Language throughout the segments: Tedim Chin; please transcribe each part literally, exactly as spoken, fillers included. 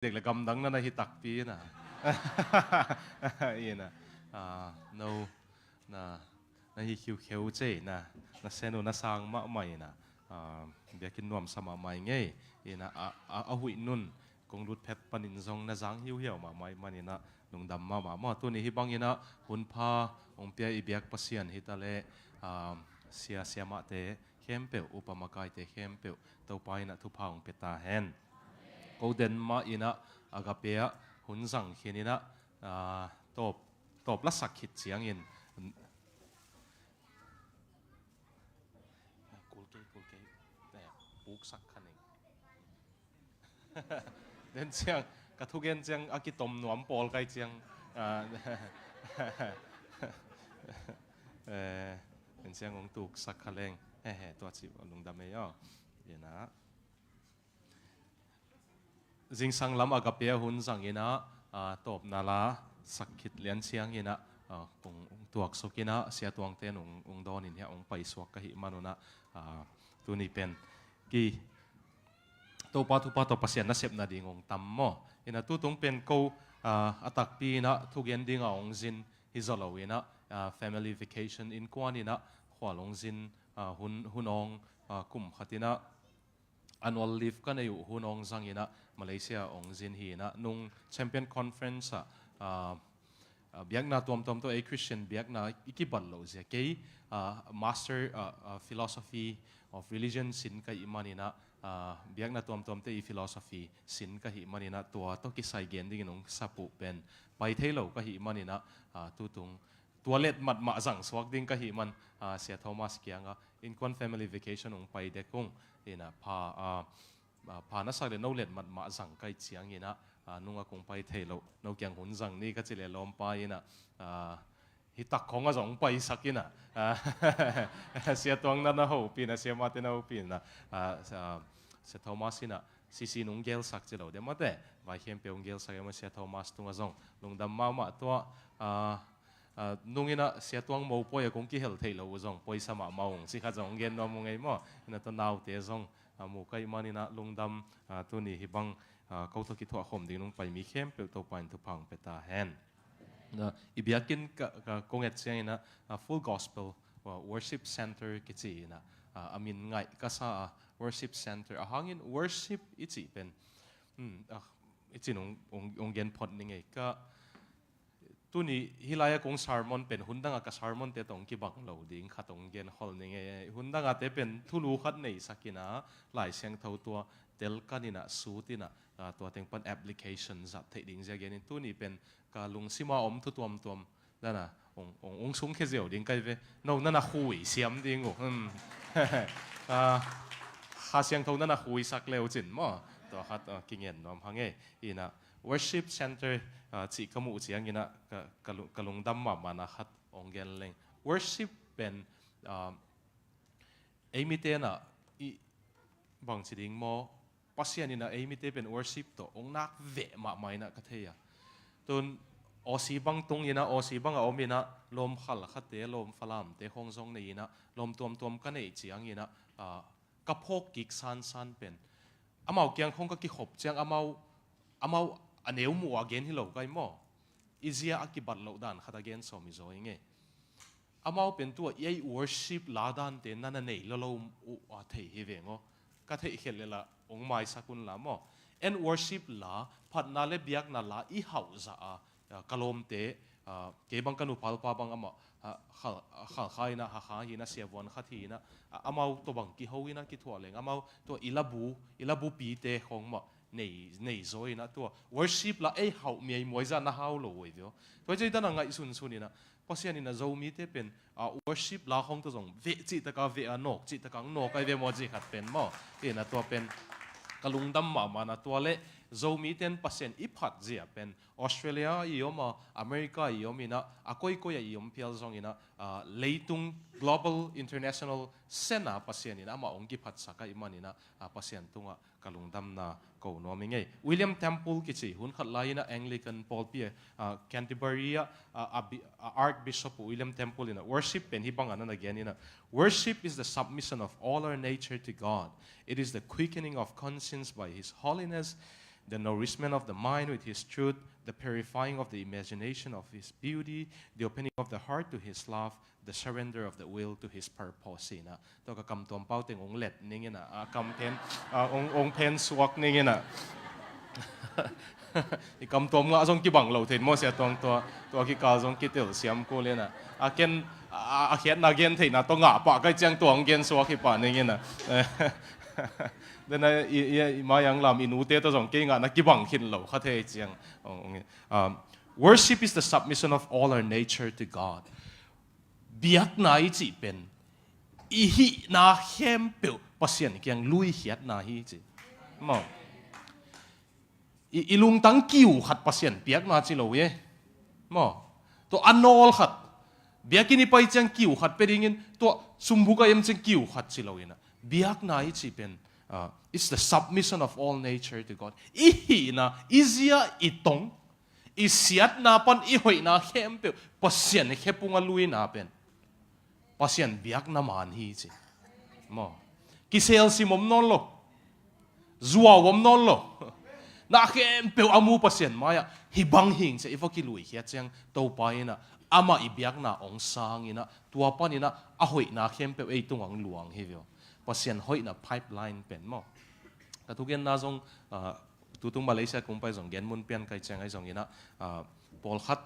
dek le gamdang na na hi takpi ina. Ina, ah, no, na, na hi khiukheu ce ina, na sen uh na sang mahmah ina, ah, biakinn nuamsa mahmah i ngei ina, a, a, a huih nun kong lut phet panin zong na zang hiuhiau mahmah i man ina, lungdam mahmah maw. Tuni hi bang ina hun pha hong pia i biak Pasian hi ta le, ah, sia siamahte khempeuh, upa makaite khempeuh, Topa ina thupha hong pia ta hen. Ko den mah ina Agape ah hun zang khin ina, ah, tawp, tawp lasak khit ciangin, kul kei, kul kei, eh, puksak kha ning. Den ciang, ka thugen ciang a kitom nuam pawl kai ciang, ah, eh, den ciang hong tuksak kha leng. He, he, tua ci lungdam ei aw. Ina. Zingsang lam Agape a hun zang ina, ah, tawpna la sak khit lian ciang ina, ah, kong tuaksuk ina, Sia Tuangte in hong, hong dawn in hiah hong paisuak ka hih man una, ah, tuni pen ki Topa thupha tawh Pasian nasep nading hong tam maw. Ina tutung pen ko, ah, a takpi ina thugen dinga hong zin hi zaw lo ina, ah, family vacation innkuan ina khual hong zin, ah, hun, hun hong, ah, kum khat ina annual leave ka nei uh hun hong zang ina Malaysia hong zin hi ina nung Champion Conference ah, ah, ah, biakna tuamtuam tawh ei Christian biakna i kibat loh zia kei, ah, Master, ah, ah, Philosophy of Religion sin ka hih man ina, ah, biakna tuamtuamte i philosophy sin ka hih man ina tua tawh kisai gen dingin hong sap uh pen pai thei lo ka hih man ina, ah, tutung tua letmat mah zang suak ding ka hih man, ah, Sia Thomas kianga innkuan family vacation hong pai dek ung ina pha, ah, ah, pha na sak le no letmat mah zang kai ciang ina, ah, nunga kong pai thei lo, no kiang hun zang ni ka ci le lawmpa ina, ah, hi tak khong a zong paisak ina, ah, Sia Tuang na na hopih ina, Sia Mate na hopih ina, ah, Sia, Sia Thomas ina sisi nung gelsak ci lo de mate, vai khempeuh hong gelsak ema Sia Thomas tunga zong lungdam mahmah tua, ah, ah, nung ina Sia Tuang mopawi a kong kihel theih lo uh zong poisa mahmah ung ci khat zong hong gen nuam ung ei maw. Ina tua naute zong, ah, mu ka hih man ina lungdam, ah, tuni hi bang, ah, ko tawh kithuah khawm ding nung pai mi khempeuh Topa in thupha hong pia ta hen. Na, i biakinn ka, ka kong et ciang ina, ah, Full Gospel, ah, Worship Center kici ina, ah, a min ngaih ka sa a, Worship Center. A hangin worship i cih pen, hmm, ah, i cin hong, hong, hong gen phot ning ei ka, tuni hi lai-a kong sermon pen hun danga ka sermon te tawh hong kibang lo ding khat hong gen khol ning ei. Hun danga te pen thulu khat neisak ina Lai Siangtho tua tel kan ina sut ina, ah, tua teng pan application zat theih ding zia gen in tuni pen ka lungsima om thu tuamtuam dana hong, hong, hong sungkhia ziau ding kai ve. No nana khui siam ding uh. Hmm. Ah, Kha Siangtho nana khuisak leu cin maw. Tua khat, ah, kingen nuam hang ei. Ina Worship Center, ah, cih ka muh ciang ina ka, ka, lu-, ka lungdam mahmahna khat hong gen leng. Worship pen, ah, ei mite na i bangci ding maw, Pasian ina ei mite pen worship tawh hong nak veh mahmah ina ka thei a. Tun Aussie bang tung ina, Aussie bang a om ina, lawm khalkhate, lawm Falamte khong zong nei ina, lawm tuamtuam ka neih ciang ina, ah, ka phawk kik sansan pen amau kiang khong ka kikhop ciang amau, amau a neu muh a gen hi lo kai maw. I zia a kibat loh dan khat a gen sawm i zaw i ngei. Amau pen tua i ei worship la dante nana nei lolo uh a thei hi veng aw. Ka theih khelh lela hong maisak un la maw. En worship la, phatna le biakna la i hauh zah a, ah, ka lawmte, ah, kei bang ka nupalpa bang amah, ah, Khal-, ah, Khalkha ina, Hakha hi ina, siavuan khat hi ina, ah, amau tawh bang kiho ina kithuah leng amau tua i labu, i labupite khong mah nei, nei zaw ina tua worship la ei hauh miaimuai zah na hau lo oi veo. Tua i cei dana ngaih sunsun ina Pasian ina Zomite pen, ah, worship la khong tawh zong veh cihtaka veh a, nawk cihtaka nawk ai ve maw cih khat pen maw. Ina tua pen ka lungdam mahmahna tua le Zomite in Pasian i phat zia pen Australia i om a, America i om ina, a koikoi a i om phial zong ina, ah, leitung global international sen a Pasian ina amah hong kiphatsak a i man ina, ah, Pasian tungah ka lungdamna ko nuam i ngei. William Temple kici hun khat lai ina Anglican pawlpi a, ah, Canterbury a, ah, a bi-, ah, Archbishop William Temple ina worship pen hi bang a nana gen ina, "Worship is the submission of all our nature to God. It is the quickening of conscience by His holiness, The nourishment of the mind with his truth, the purifying of the imagination of his beauty, the opening of the heart to his love, the surrender of the will to his purpose. Ina, tua ka kamtuam pau teng ong let ning ina, a kam pen, a, ong, ong pen suak ning ina. I kamtuam ngah zong kibang lo thei maw, Sia Tuang, tua, tua kikal zong kitel siam kul ina. A ken, a, a khiatna gen theihna tawh ngah pah kai ciang tua ong gen suak hi pah ning ina. Dena i, i, i mai ang lam i nute tawh zong kei ngahna kibang khin lo kha thei ciang. Ong, ong, um, worship is the submission of all our nature to God. Biakna i cih pen i hihna khempeuh Pasian kiang luikhiatna hi ci. Maw. I, i lungtang kiu khat Pasian piakna ci lo e. Maw. Tua a nawl khat. Biakinn i pai ciang kiu khat pia dingin, tua sumbuk a em ciang kiu khat ci lo ina. Biakna i cih pen, uh, it's the submission of all nature to God. I hihna, i zia, i tong, i siatna pan i hoihna khempeuh Pasian khepung a luina pen Pasian biakna man hi ci. Maw. Kiselsim om nawn lo. Zuau om nawn lo. Na khempeuh a mu Pasian mai-ah hih bang hing ci a i va kiluikhiat ciang Topa ina, amah i biakna ong sang ina, tua pan ina a hoihna khempeuh ei tungah ong luang hi veu. Pasian hoihna pipeline pen maw. Ka thugenna zong, ah, tutung Malaysia kong pai zong gen mun pian kai ciang ahi zong ina, ah, pawlkhat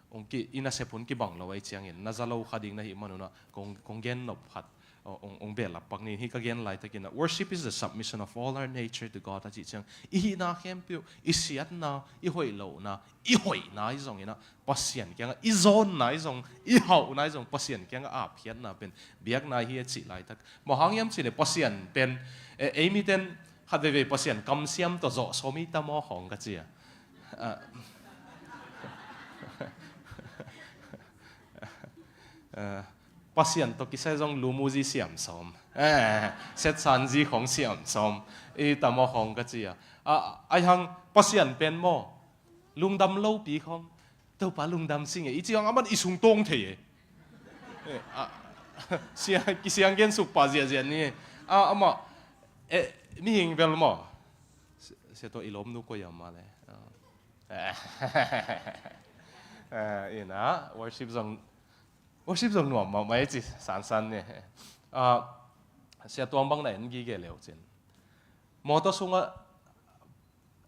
ong ki, i nasep hun kibang lo ahi ciangin, na za lo kha ding na hih manun ah, kong, kong gen nop khat, ong, ong, ong behlap pak ni, hih ka gen laitakin ah, worship is the submission of all our nature to God, a cih ciang, i hihna khempeuh, i siatna, i hoih lohna, i hoihna ahi zong ina, Pasian kiangah, i zawnna ahi zong, i hauhna ahi zong, Pasian kiangah apkhiatna pen, biakna hi a cih laitak. Maw hang hiam cih leh Pasian pen, e, ei miten, khat veivei Pasian kamsiam tawh zawh sawm i tam aw khawng ka ci a. Ah. Ah, Pasian tawh kisai zong lumuzi siam sawm. Eh, setsanzi khawng siam sawm. I tam aw khawng ka ci a. Ah, ahi hang Pasian pen maw. Lungdam lopi khawng. Topa lungdam sing e. I ci hang aman i sung tawng thei e. Eh, ah, sia, kisiang gen suk pah ziahziah ni. Ah, amah, eh, mihing bel maw. Sia, sia tawh i lawmnu koi a mah le. Ah. Eh, ina, worship zong, worship zong nuam mahmah e ci, sansan ni. Ah, Sia Tuang bang na en gige leu cin. Mawtaw sungah,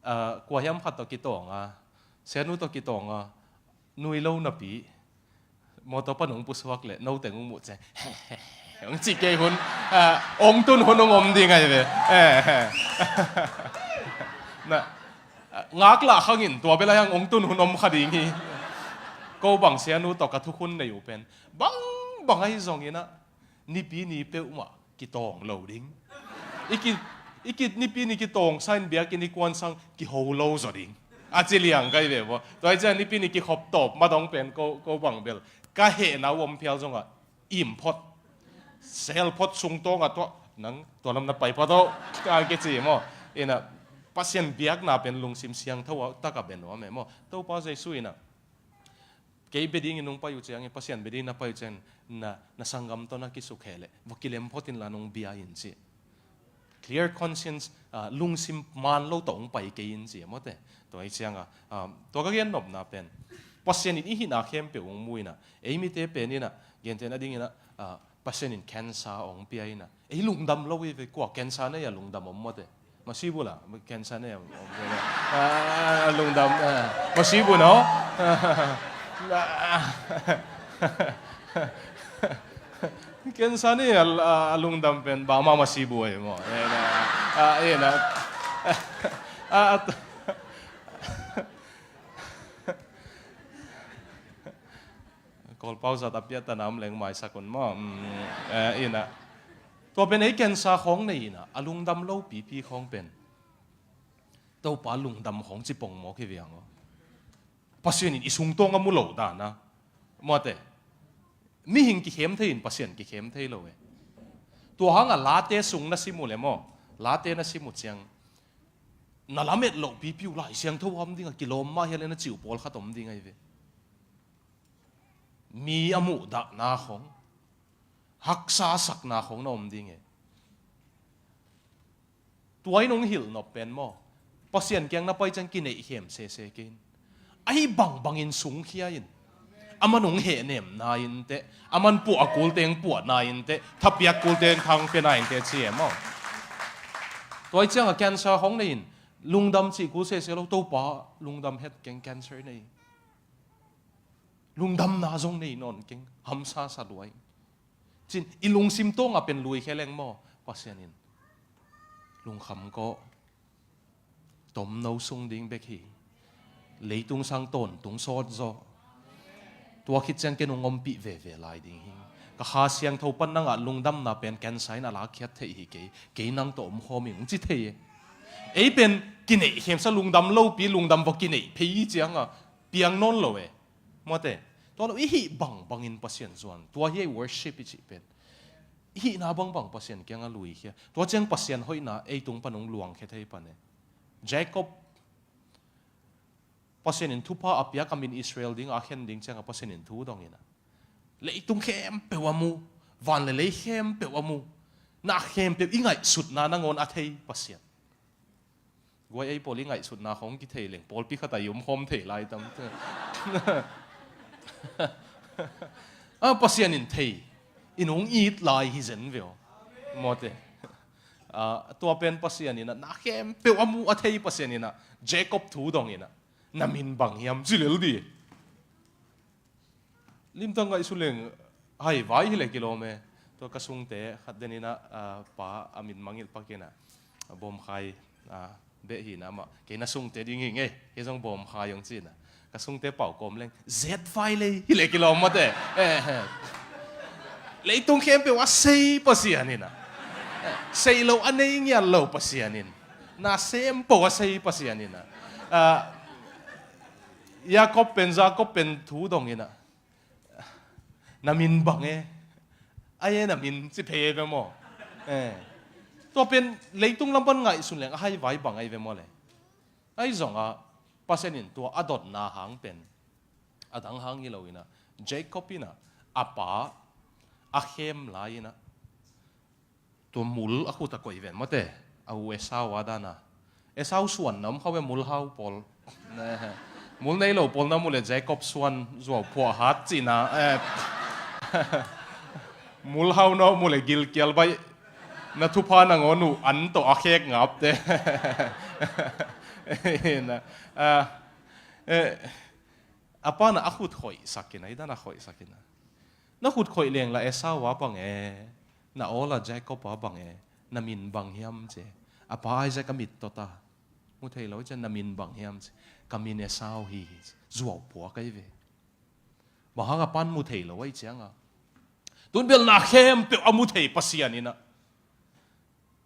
ah, kua hiam khat tawh kitawng a, Sianu tawh kitawng a, nui lo napi, mawtaw pan hong pusuak leh, noteng hong muh ciang, hong cih kei hun, ah, hong tun hun hong om ding ahi ve. Eh, eh. Na, ah, ngaklah khangin tua bel a hiang hong tun hun om kha ding hi. Ko bang Sianu tawh ka thukhun nei uh pen, bang, bang ahi zongin ah, nipi ni peuhmah kitawng lo ding. I ki, i ki nipi ni kitawng sa in biakinn i kuan sang kiho lo zaw ding. A ci liang kai ve maw. Tua hi ciang nipi ni kikhop tawp ma dong pen ko, ko bang bel. Ka hehna uh om phial zongah im phot. Sel phot sung tawngah tua, nang tua lam na pai phot aw. Ka kici maw. Ina, Pasian biakna pen lungsim siangtho a taka bia nuam e maw. Topa Jesu ina, kei bia dingin nong pai uh ciangin, Pasian bia dingin na pai uh ciangin, na, na sanggam tawh na kisukhe leh, va kilem phot inla nong bia in ci. Clear conscience, ah, lungsim man lo tawh hong pai kei in ci, a mawte. Tua hi cianga, ah, tua ka gen nopna pen. Pasian in i hihna khempeuh hong mu ina. Ei mite pen ina, gentehna dingina, ah, Pasian in cancer hong pia ina. Ei lungdam lo i ve kua cancer nei a lungdam om mawte. Masibu la, cancer nei a om mawte. Ah, lungdam, ah, masibu no? Cancer nei a, a, a lungdam pen, ba ma masibu ei maw. Eh, na, ah, eh, na. Ah, at, Kawlpau zat a piahtana om leng maisak un maw. Mm, eh, ina. Tua pen ei cancer khawng nei ina, a lungdam lo pipi khawng pen Topa lungdam khawng ci pongmawk hi viang aw. Pasian in i sungtawng a mu loh dana. Mawte. Mihing kikhem thei in Pasian kikhem thei lo e. Tua hanga Late sung na sim uh le maw. Late na sim uh ciang. Na lamet loh pipi uh Lai Siangtho a om dinga kilawm mah hia le na ci uh pawlkhat om ding ahi ve. Mi a muhdahna khawng, haksa sakna khawng na om ding e. Tua in hong hilh nop pen maw? Pasian kiang na pai ciang kineihkhem sese kei in. Ahi bangbangin sungkhia in. Aman hong hehnemna in teh, aman puah a kulteng puahna in teh, thapiak kulteng thangpiana in teh ci e maw. Tua hi ciangah cancer hong nei in, lungdam cih kul sese lo, Topa lungdam het keng, cancer nei. Lungdamna zong nei nawn keng, hamsa sa lua ing. Cin, i lungsim tawngah pen lui khia leng maw, Pasian in lungkham kawh. Tomno sung ding bek hi. Leitung sang tawntung sawt zaw. Tua khit ciang ken hong ompih veve lai ding hi. Ka Kha Siangtho pan na ngah lungdamna pen cancer in a lakkhiat theih hi kei. Kei nang tawh omkhawm ing hong ci thei e. Ei pen kineihkhemsa, lungdam lopi, lungdam va kineih phei hi ciangah piang nawn lo e. Mawte, tua lo i hih bangbangin Pasian zuan. Tua hi ei worship i cih pen. I hihna bangbang Pasian kiangah luikhia. Tua ciang Pasian hoihna ei tung pan hong luangkhia thei pan e. Jacob, Pasian in thupha a piak, a min Israel ding a khen ding ciangah Pasian in thu dong in ah, leitung khempeuh a mu, van le lei khempeuh a mu, na khempeuh i ngaihsutna nangawn a thei Pasian. Guai, ei pawl i ngaihsutna khong kithei leng pawlpi khat a i omkhawm thei lai tam. A, Pasian in thei in hong it lai hi zen ve aw. Mawte. A, tua pen Pasian in ah, na khempeuh a mu a thei Pasian in ah, Jacob thu dong in ah, na min bang hiam ci lel di. Limtak ngaihsun leng haivai hi leh kilawm e. Tua ka sungte khat den in ah, a, pa a min mangngilh pak in ah, a, Bawmkhai, a, beh hi in ah, amah, kei na sungte ding hi ing e, kei zong Bawmkhai hong ci in ah. Ka sungte pau kawm leng, Zet vai lei hi leh kilawm mawte. Eh, eh. Leitung khempeuh a sei Pasian in ah, eh, sei lo a nei ngiat lo Pasian in, na sempoh a sei Pasian in ah, a, Jacob pen, Jacob pen thu dong in ah, na min bang e. Ai e, na min ci phei e ve maw. Eh. Tua pen leitung lam pan ngaihsun leng a haivai bang ai ve maw le. Ai zongah Pasian in tua a dotna hang pen a dang hang hi lo in ah, Jacob in ah a pa a khem lai in ah, tua mul a khut a koih ven mawte, a u Esau a dana. Esau suan na om khawh ve, mul hau pawl. Mul nei lo pawl na mu le Jacob suan zuau phuah hat cihna. Eh. Mul hau na mu le gilkial baih, na thupha nangawn uh an tawh a khek ngapte. Na, ah, eh, a pa na a khut khoihsak in ah, i dana khoihsak in ah. Na khut khoih leng la Esau a bang e, na awl a Jacob a bang e, na min bang hiam ci e. A pa Isaac a mit tawta. Mu thei lo ciang na min bang hiam ci. Ka min Esau hi, zuau phuak ai ve. Bang hang a pan mu thei lo ai cianga. Tun bel na khempeuh a mu thei Pasian in ah,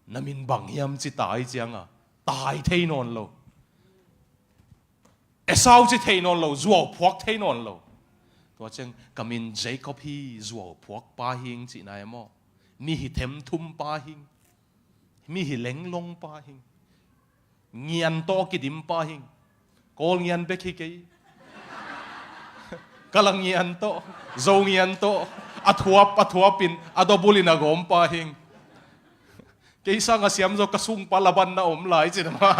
na min bang hiam ci tai cianga, tai thei nawn lo. Esau ci thei nawn lo, zuau phuak thei nawn lo. Tua ciang ka min Jacob hi, zuau phuak pa hing cihna e maw. Mi hi themthum pa hing. Mi hi lenglong pa hing. Ngian tawh kidim pa hing. Kawl ngian bek hi kei. Kala ngian tawh, Zo ngian tawh, a thuap, a thuap in, a dobul in a gawm pa hing. Kei sang a siam zaw ka sungpa Laban na om lai cin ama.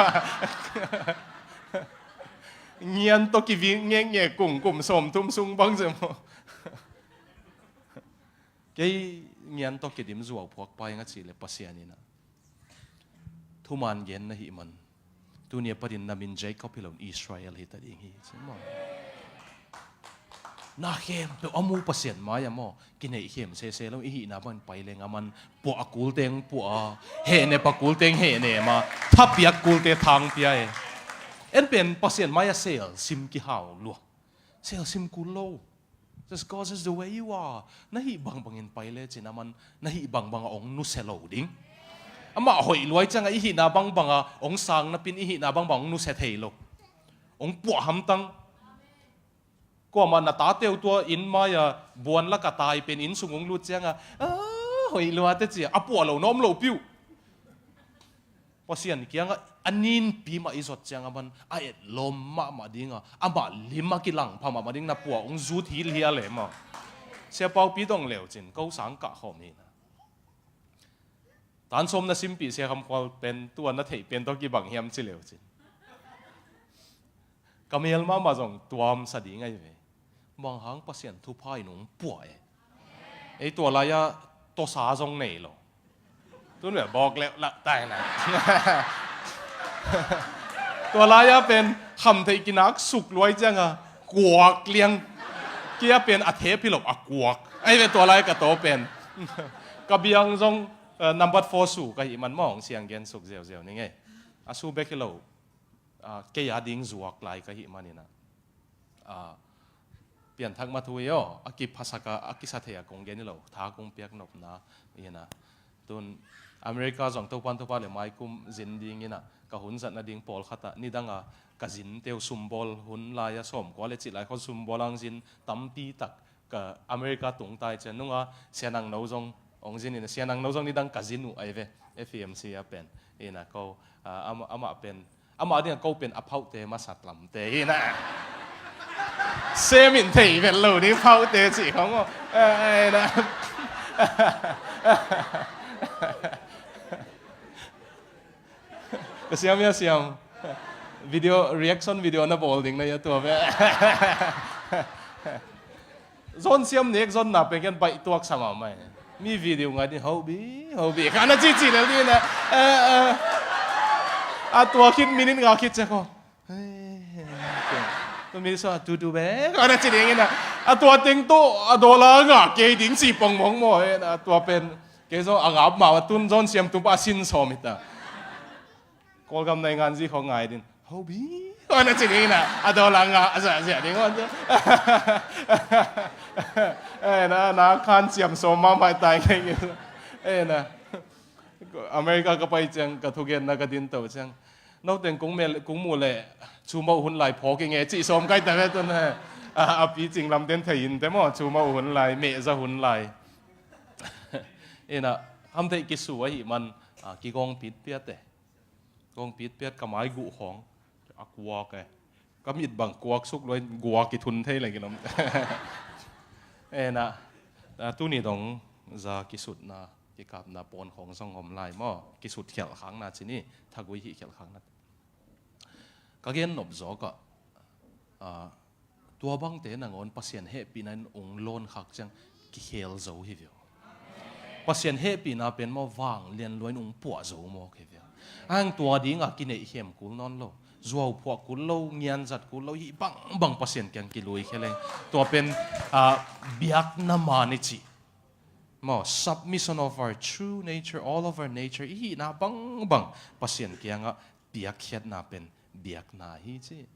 Ngian tawh kivik ngekngek kungkum sawmthum sung bang cin ama. Kei ngian tawh kidim zuau phuak pa hing a cih le Pasian in ah, thuman gen na hih man, tuni a patin na min Jacob hi lo in Israel hi ta ding hi, ci maw. Na khempeuh a mu Pasian mai-ah maw, kineihkhem sese lo, i hihna bangin pai leng aman puah a kulteng puah a, hehnep a kulteng hehnem a, thapiak kulte thangpia e. En pen Pasian mai-ah selsim kihau lua. Selsim kul lo. Just go just the way you are. Na hih bangbangin pai lecin aman na hih bangbanga ong nusia lo ding. Amah hoih luai cianga i hihna bangbanga ong sang napin i hihna bangbang ong nusia thei lo. Ong puah hamtang. Kuamah na tate uh tua inn mai-a buan laka tai pen inn sung ong lut cianga, "Ah, hoih luate," cia a puah lo na om lopi uh. Pasian kiangah a ninpi mah i zot ciang aman a etlawm mahmah dinga, amah lim a kilangpha mahmah ding na puah ong zut hilhial e maw. Sia Paupi dong leucin ko sang kah khawm hina. Tan sawm na simpih Sia Kham Khual pen tua na theih pen tawh kibang hiam ci leucin. Ka mel mahmah zong tuamsa ding ahi ve. Bang hang Pasian thupha in hong puah e. Ei tua lai-ah tawsa zong nei lo. Tun ve bawk leuh lah tai na. Tua lai-ah pen khamtheih kinak suk luai cianga kuak liang. Kei-a pen a thep hi lo a kuak. Ahi ve tua lai ka taw pen. Ka biang zong, eh, number four su ka hih man maw hong siang gen suk ziauziau ning ei. A su bek hi lo. Ah, kei a ding zuak lai ka hih maninah. Ah, pianthak ma thu hi aw, a kiphasak a, a kisa thei a kong gen hi lo, tha kong piak nopna hi na. Tun America zong Topan thupha le maikum zin dinginah, ka hun zat nading pawlkhatah nidanga ka zin teu sumbawl hun lai-a sawmkua le cih lai khawng sumbawl ang zin tampi tak ka America tung tai cian nunga Sianang No zong hong zin in, Sianang No zong nidang ka zin uh ahi ve, F E M C a pen. Ina ko, ah, amah, amah pen, amah dinga ko pen a phauhte masa lamte hi na. Sem in thei vet lo ni phauhte cih khong aw. Eh, eh, na. Ka siam ia siam. Video, reaction video na bawl ding na ia tua ve. Zon siam nek zon na pengken baih tuak sama mai. Mi video ngai din hobi, hobi. Kana cici lel din na. Eh, eh. A tua khit minute nga khit cek ho. Tu mi so a tu tu be. Kana ci ding ina. A tua teng tu a dola nga kei ding si pong mong mo. Eh, a tua pen. Kei zong a ngap ma tun zon siam tu pa sin so mita. Kawlgam nai ngan zi khong ngai din. Hobi. Wana ci ding na. A dola nga a zia zia ding wan. Eh, na, na khan siam so ma mai tai ngai ngai. Eh, na. America ka pai ciang ka thugen na ka din to ciang. No teng kung mel, kung mu le. Chu mau hun lai pho ki nge ci som kai ta ve tun he. A, a pi cing lam den thei in te mo. Chu mau hun lai, me za hun lai. Ina, ham thei ki su ahi man, a, ki gong pit piat te. Kong pitpiat ka mai guh khawng a kuak e. Ka mit bang kuak suk luai guak i thun thei le kilom. Ena, a, tuni dong za kisutna, kikapna pawn khawng zong om lai maw? Kisut khialh khakna cini, thagui hih khialh khakna. Ka gen nop zawkah, a, tua bangte nangawn Pasian hehpihna in ung lawn khak ciang kikhel zo hi veu. Pasian hehpihna pen maw vang lian luain ung puah zo mawk hi veu. Ang tua dinga kineih hiam kul nawn lo. Zuau phuah kul lo, ngian zat kul lo, hih bangbang Pasian kiang kilui khia leng. Tua pen, a, biakna man i cih. Maw, submission of our true nature, all of our nature, i hihna bangbang Pasian kiangah piakkhiatna pen biakna hi ci.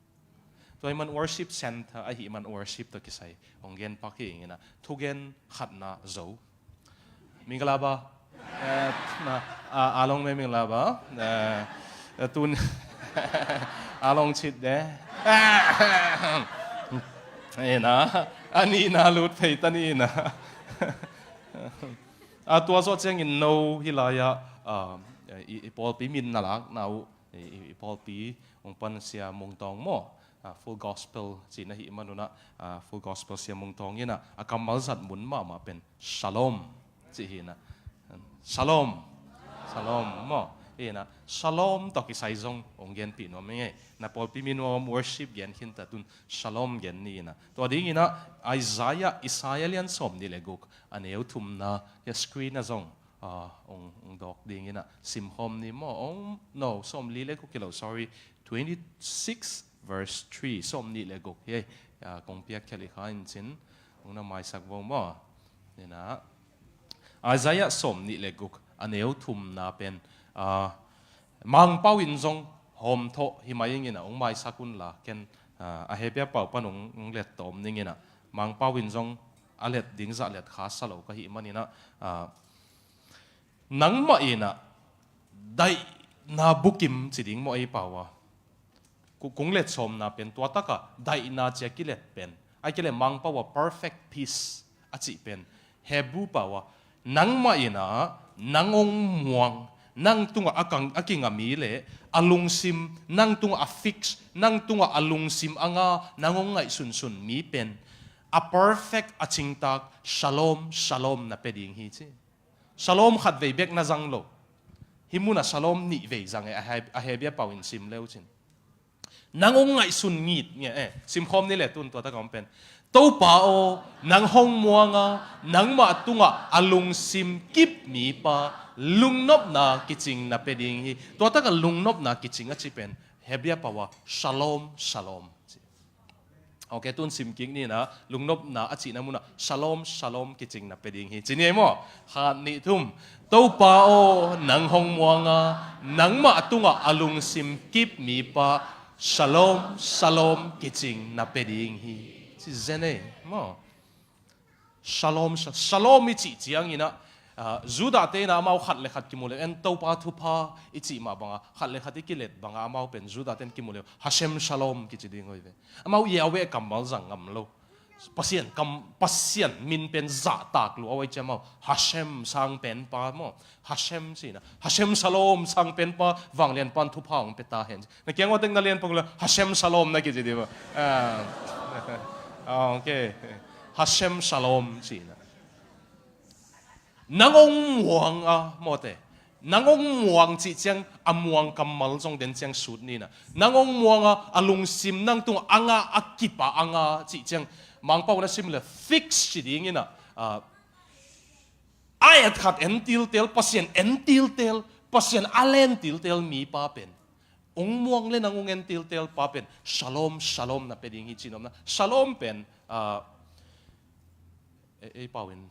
Tua hi man worship center ahi man worship tawh kisai hong gen pak hi ing ina thugen khatna zo. Mingla ba? Eh, na, a, a long me mingla ba? Eh, eh, tun a long chit de. Eh, na, a nihna lut phei ta ni ina. A tua zawh ciangin no hi lai-ah, a, i, i pawlpi min na lakna uh, i, i, i pawlpi ung pan Sia Mung Tawng maw? A, Full Gospel cihna hi manunah, a, Full Gospel Sia Mung Tawng inah a kammal zat mun mahmah pen Shalom cih hinah. Shalom. Shalom maw? Inah Shalom tawh kisai zong ung genpih nuam ing ei. Na pawlpi mi nuam worship gen khinta tun Shalom gen ni inah. Tua dinginah Isaiah, Isaiah lian sawm nih le guk a neu thumna, hia screen a zong, ah, ung, ung dawk dinginah simkhawm ni maw? Ong, no, sawm li le guk hi lo, sorry. Twenty-six verse three, sawm nih le guk hi. Ah, kong piak khia li kha in cin, ung na maisak vo maw? Ninah. Isaiah sawm nih le guk a neu thumna pen, ah, Mangpau in zong hawm thawh hi mai ingin a ung maisak unla ken, ah, a hebia pau pan ung, ung let tawm ningin a Mangpau in zong a let ding zah let kha sa lo ka hih maninah, ah, nangmah inah daihna bukim ci ding maw ei pau a. Ku-, kung let sawmna pen tua takah daihna cia kilet pen. Ai kile Mangpau a perfect peace a cih pen. Hebrew pau a nangmah inah nang ong muang, nang tungah a kang-, a kinga mi le a lungsim, nang tungah a fix, nang tungah a lungsim anga nang ong ngaihsunsun mi pen a perfect a cingtak shalom, shalom na pia ding hi ci. Shalom khat vei bek na zang lo. Hih munah shalom nih vei zang e a he-, a hebia pau in sim leu cin. Nang hong ngaihsun ngitnget, eh, simkhawm ni le tun tua tak a om pen. Topa aw, nang hong muang a, nangmah tungah a lungsim kip mipa, lungnopna kicing na pia ding hi. Tua tak a lungnopna kicing a cih pen Hebrew pau a shalom, shalom. Ok, tun sim kik ni na, lungnopna a cihna munah shalom, shalom kicing na pia ding hi. Ci ni ei maw? Khat, nih, thum. Topa aw, nang hong muang a, nangmah tungah a lungsim kip mipa, shalom, shalom kicing na pia ding hi. Ci zen ei maw? Shalom, sha-, shalom i cih ciangin ah, ah, Judah te in ah amau khat le khat kimu le, en Topa thupha i cih mah bang a, khat le khat i kilet bang a amau pen Judah te in kimu le, Hashem shalom kici ding uh hi ve. Amau Yahweh kammal zang ngam lo. Pasian kam, Pasian min pen zahtak lua uh a, i ciam amau Hashem sangpenpa maw. Hashem ci-in ah, Hashem shalom, sangpenpa, vanglianpa'n thupha hong pia ta hen. Na kiang ua tek na lian pong le, Hashem shalom na kici ding maw. Ah. Ok. Hashem shalom ci-in ah. Nang hong muang a, mawte. Nang hong muang cih ciang, a muang kammal zong den ciang sut ni na. Nang hong muang a, a lungsim nang tungah a ngah, a kip a a ngah cih ciang, Mangpau na sim le fix ci ding in ah, ah, a et khat en tiltel, Pasian en tiltel, Pasian a len tiltel mipa pen. Hong muang le nang hong en tiltel pa pen shalom, shalom na pia ding hi ci-in om na. Shalom pen, ah, ei, ei pau in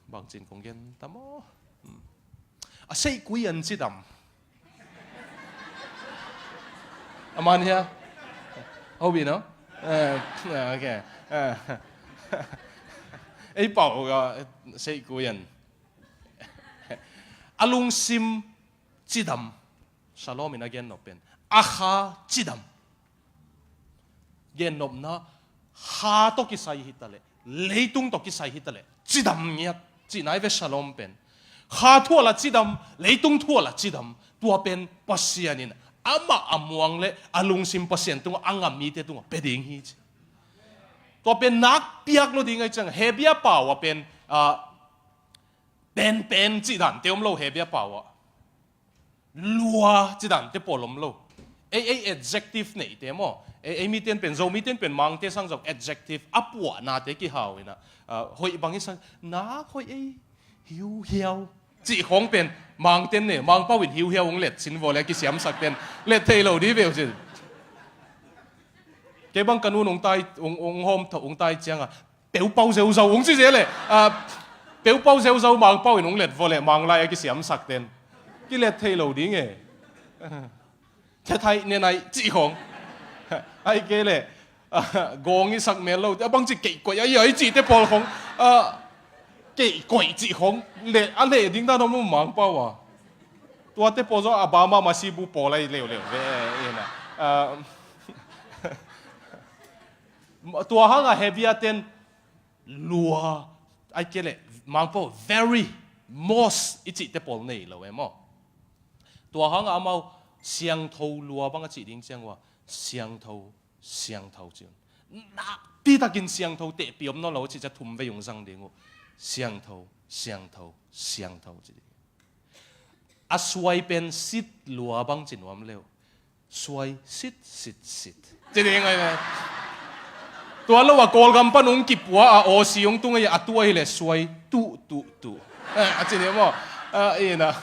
bangci-in kong gen tam aw. Hmm. A seihkui an cidam. A man hia? Hobi no? Eh, ok. Eh. Ei pau a seihkui an. A lungsim cidam. Shalom in a gennop pen a kha cidam. Gennopna, kha tawh kisai hi ta leh, leitung tawh kisai hi ta leh, cidam ngiat cihna hi ve shalom pen. Kha thu ah lah cidam, leitung thu ah lah cidam. Tua pen Pasian in amah a muang le a lungsim Pasian tungah a ngah mite tungah pia ding hi ci. Tua pen nakpiak lo ding ahih ciang, Hebrew pau ah pen, ah, penpen cih dante om lo Hebrew pau ah. Lua cih dante pawl om lo. Ei, ei adjective neihte maw? Ei, ei mite'n pen, Zomite'n pen, Mangte sang zong adjective a puahnate kihau in ah, ah, hoih bang i sang, nak hoih ei, hiuhiau cih khawng pen, Mangte'n ne, Mangpau in hiuhiau hong let sin vua le a kisiamsakte'n let thei lo ding ve uh cin. Kei bang ka nu'n hong tai, hong, hong hawm tho, hong tai ciang a, peupau zeuzau hong ci zel leh, ah, peupau zeuzau Mangpau in hong let vua leh Manglai a kisiamsakte'n kilet thei lo ding e. Thethai nenai cih khawng. Ahih kei leh, ah, gawng i sak mel lo, a bangci keihkoih a i a i cihte pawl khawng, ah, keihkoih cih khawng. Leh, a leh ding dan om lo Mangpau a. Tuate pawl zaw a Bama masibu pawl ahi leuleu ve in ah. Ah, tua hang a Hebrew te'n lua, ahih kei leh Mangpau very, most i cihte pawl nei lo e maw? Tua hang a amau siangtho lua bang a cih ding ciang ua, siangtho, siangtho ci un. Nakpi takin siangtho, tehpih om nawn lo a cih ciang thum vei hong zang ding uh. Siangtho, siangtho, siangtho ci ding. A suai pen sit lua bang ci nuam le uh. Suai sit, sit, sit. Ci ding ahi ve. Tua lo a Kawlgam pan hong kipua a, Aussie hong tung ahi a, a tu ahi leh suai tuh, tuh, tuh. Eh, a ci ding maw? Ah, in ah.